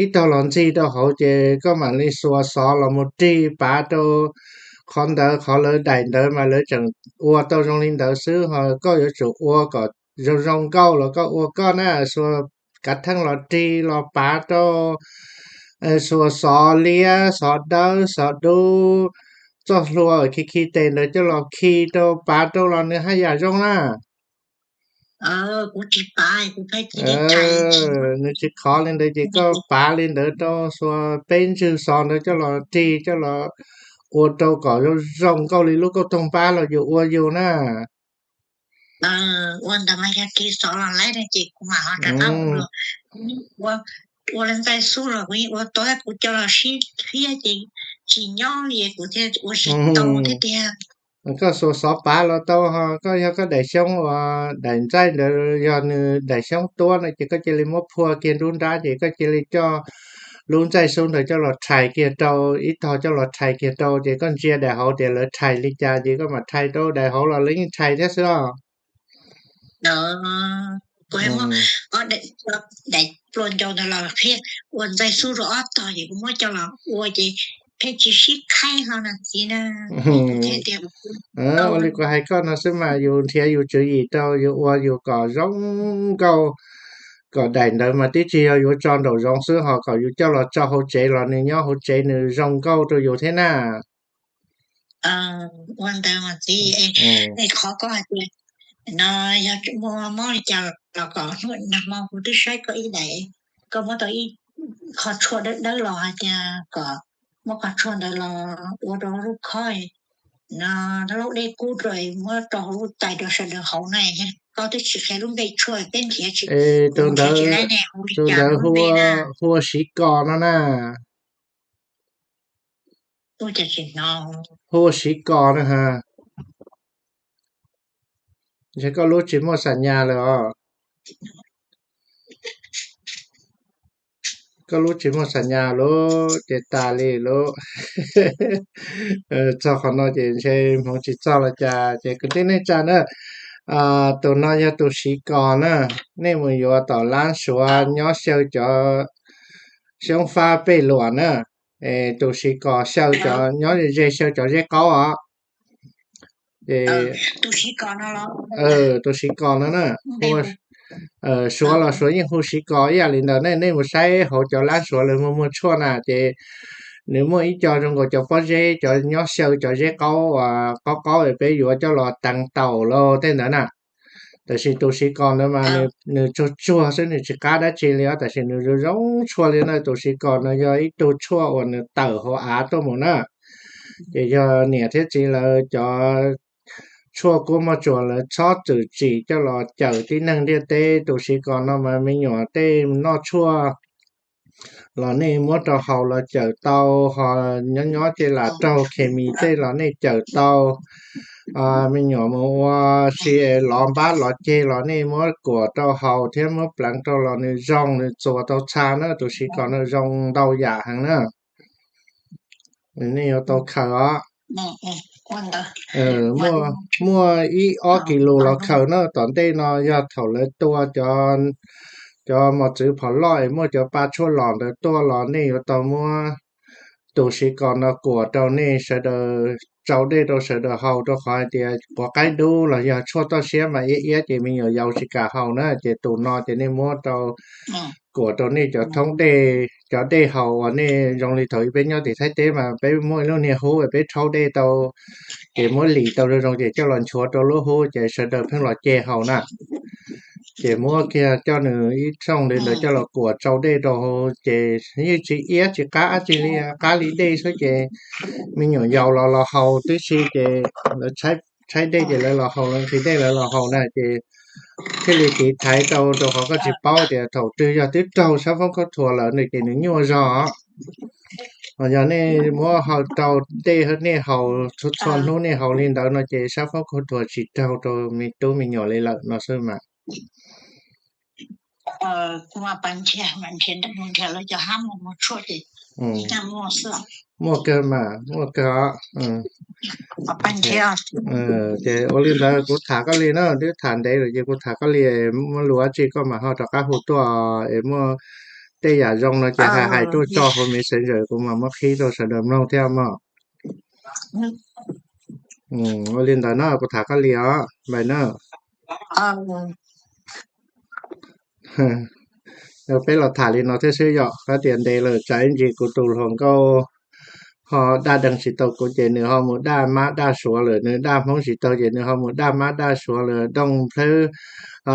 ib tog los ntxig rau hauv ces koj mam li xuas xov los mus rig pav rau qhov ntawd, qhov lawv daim ntawd mas lawv tseem ua tau zoo li ntawd xwb ho koj yuav tsum ua kom zoo zoo nkauj los koj ua koj na, xuas kav theej los rig los pav rau, xuas xov liab xov dawb xov dub, txoj hlua khi khi tes ntawd coj los khi rau pav rau los nws haj yam zoo na. Nws tsis khov li ntawd ces koj pav li ntawd rau, xuas peb ntswg xov ntawd coj los rig coj los ua rau kom zoo zoo nkauj li lub kauj toog npab los yus ua yus na. Ua ntawd mas yog rig xov los laib no ces kuv mam ho rov qab ua, ua li ntxaij xub los kuv yeej ua tau, kuv coj los sib fiab ces tsis nyob li kuv thiaj ua tsis tau thiab tiag. Koj xuas xov pav los tau ho koj yog koj daim xyoob uas daim ntxaij ntawd yog nws daim xyoob tuab no ces koj cia li muab phua kiag nruab nrab ces koj cia li coj lub ntxaij xub ntawd coj los rhais kiag rau, ib tog coj los rhais kiag rau ces koj ntsia daim hauv tias lawv rhais li cas ces koj mam rhais rau daim hauv los lawv yeej rhais thiab xwb os. Daim pluas ncau ntawd los qhia ua ntxaij xub rau ob tog ces kuv muab coj los ua ces pheej tsis sib qhaib ho na txiv na. Ua li kuv hais koj no xwb mas yus nrhiav yus tswv yim rau yus ua yus kom zoo nkauj, kom daim ntawd mas twb tsis yog yuav tso nraum zoov xwb ho kom yus coj los tso hauv tsev los nws nyob hauv tsev nws zoo nkauj rau yus thiab na. Ua ntawd mas txiv, qhov koj hais tias no yog muaj mob li cas los kom hnub nag hmo kuv twb saib koj ib daim, koj muab tau ib qho tshuaj dawb dawb los hais tias kom muab qhov tshuaj ntawd los ua rau lub khob no, laub dej kub rau muab rau hauv lub tais rau sawv daws haus na. Koj twb tsis qhia lub npe tshuaj peb nrhiav tsis, tus ntawd hu ua Siv Kos no na. Hu ua Siv Kos na ha. Ntshe koj lub tsis muaj xam nyas lawm os. koj lub tsis muaj xam nyas lub ces tas li lub. Txog qhov no ces ntshe hmoov tsis txog los cas ces kwv tij neej tsa na, tus no yog tus siv kos na, nej mus yuav tom lab suav nyob xyaw cov xyoob fab pej luam na, tus siv kos xyaw cov nyob ze xyaw cov zeb qaub os. Ces tus siv kos no na, suav los suav yeej hu siv kos ib yam li ntawd ne, nej mus saib hauv cov lab suav lawv muag muag tshuaj na ces nws muaj ib co zoo nkaus cov pob zeb cov nyob xyaw cov zeb qaub, qaub qaub es peb yuav coj los teev taum los tej ntawd na. Tab sis tus siv kos ntawd mas nws tsuag tsuag xwb, nws tsis qab dab tsi li os, tab sis nws zoo zoo tshuaj li na. Tus siv kos no yog ib tug tshuaj uas nws tawm hauv av tuaj mus na, ces yog niam thiab txiv lawv cov tshuaj kub moj tsuas lawv txhob txwm tsim coj los cawm tib neeg ntiaj teb. Tus siv kos no mas me nyuam tej noj tshuaj los nej muab rau haus los cawm tau, ho nyob nyob ces lam raug khes mis tej los nej cawm tau. Me nyuam mus ua si lov npab lov ceg los nej muab kuam rau haus thiab muab pleev rau los nws zoo, nws txuas tau txha na. Tus siv kos no zoo ntau yam heev na, nej yuav tau khaws os. Muaj ib ob kis lus los khaws na. Tom ntej no yog thaum lawv tua cov mos txwv phom loj es muaj cov pa tshuaj los ntawd tuaj los nej yuav tau muab tus siv kos no kuam rau nej sawv daws, tsau dej rau sawv daws haus, rau qhov hais tias quav qaib dub los yog tshuaj toj siab mas iab iab ces me nyuam yaus tsis kam haus na. Ces tus no ces nej muab rau kuam rau nej cov thoob dej, cov dej haus uas nej zoo li thaum ub peb nyob tim Thaib teb mas peb muaj ib lub niag hub peb rhaub dej tau, ces muab lim tau zoo zoo ces coj los nchuav rau lub hub ces sawv daws pheej los ce haus na. Ces muab kiag coj nws ib thooj li ntawd coj los kuam tsau dej rau ces yeej tsis iab tsis qab dab tsi li, qab li dej xwb ces me nyuam yaus los los haus tib si ces lawv tshaib dej ces lawv los haus, lawv nqhis dej lawv los haus na ces thiaj li tiv thaiv tau, rau qhov koj tsis paub tias thaum twg yog twb raug sab foob khaub thuas lawm nws ces nws nyuaj zog. Yog nej muab hau rau dej nej haus txhua txhua hnub nej haus li ntawd no ces sab foob khaub thuas tsis raug rau me tub me nyuam li lawm no xwb mas. Muaj kawg mas, muaj kawg. Ces ua li ntawd kuv tham koj li na, twb tham ntev lawm ces kuv tham koj li, muaj lus dab tsi koj mam ho rov qab hu tuaj es muaj tej yam zoo no ces hais hais tuaj tso hauv Messenger kuv mam muab qhib rau sawv daws mloog thiab mog. Ua li ntawd na, kuv tham koj li os, npais na. Peb los tham li no thiab xwb yom, koj tias ntev lawm tsam ib ntsis kuv tus hluas nkauj ho daj deev tsis tau kuv ces nws ho mus daj mab daj suav lawm, nws daj hmoob tsis tau ces nws ho mus daj mab daj suav lawm, dooj npleb,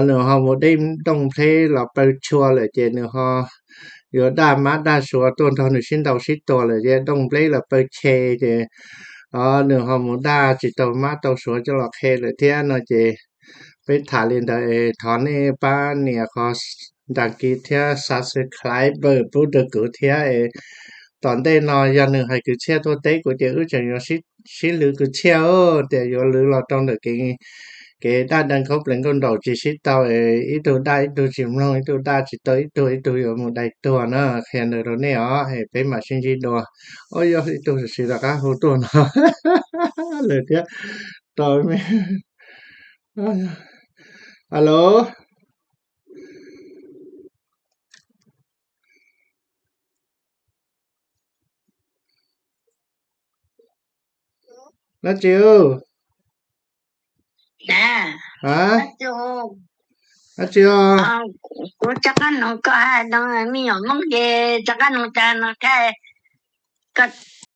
nws ho mus dej dooj npleb los paw chua lawm ces nws ho yuav daj mab daj suav tuaj nrog nws sib ntaus sib tua lawm ces dooj npleb los paw che ces nws ho mus daj tsis tau mab tau suav coj los qhia lawm thiab no ces peb tham li ntawd es thov nej pab nias qhov đăng ký thiab subscribe pub rau kuv thiab es tom ntej no yog nws hais kwv txhiaj tuaj teb kuv ces wb tseem yuav sib lwv kwv txhiaj tias yuav lwv los rau ntawm kev daj deev khaub pleev nkauj nraug tsis sib tau es ib tug daj ib tug tsis mloog, ib tug daj tsis tau ib tug, ib tug yuav mus dai tuag na. Qhia ntawd rau nej os es peb mam sib ntsib dua. Ua yog ib tug sim rov qab hu tuaj no lawm thiab. Alo, dab tsi? Dab tsi os? Kuv rov qab noog koj, me nyuam Hmoob ces rov qab noog cas no thiab, koj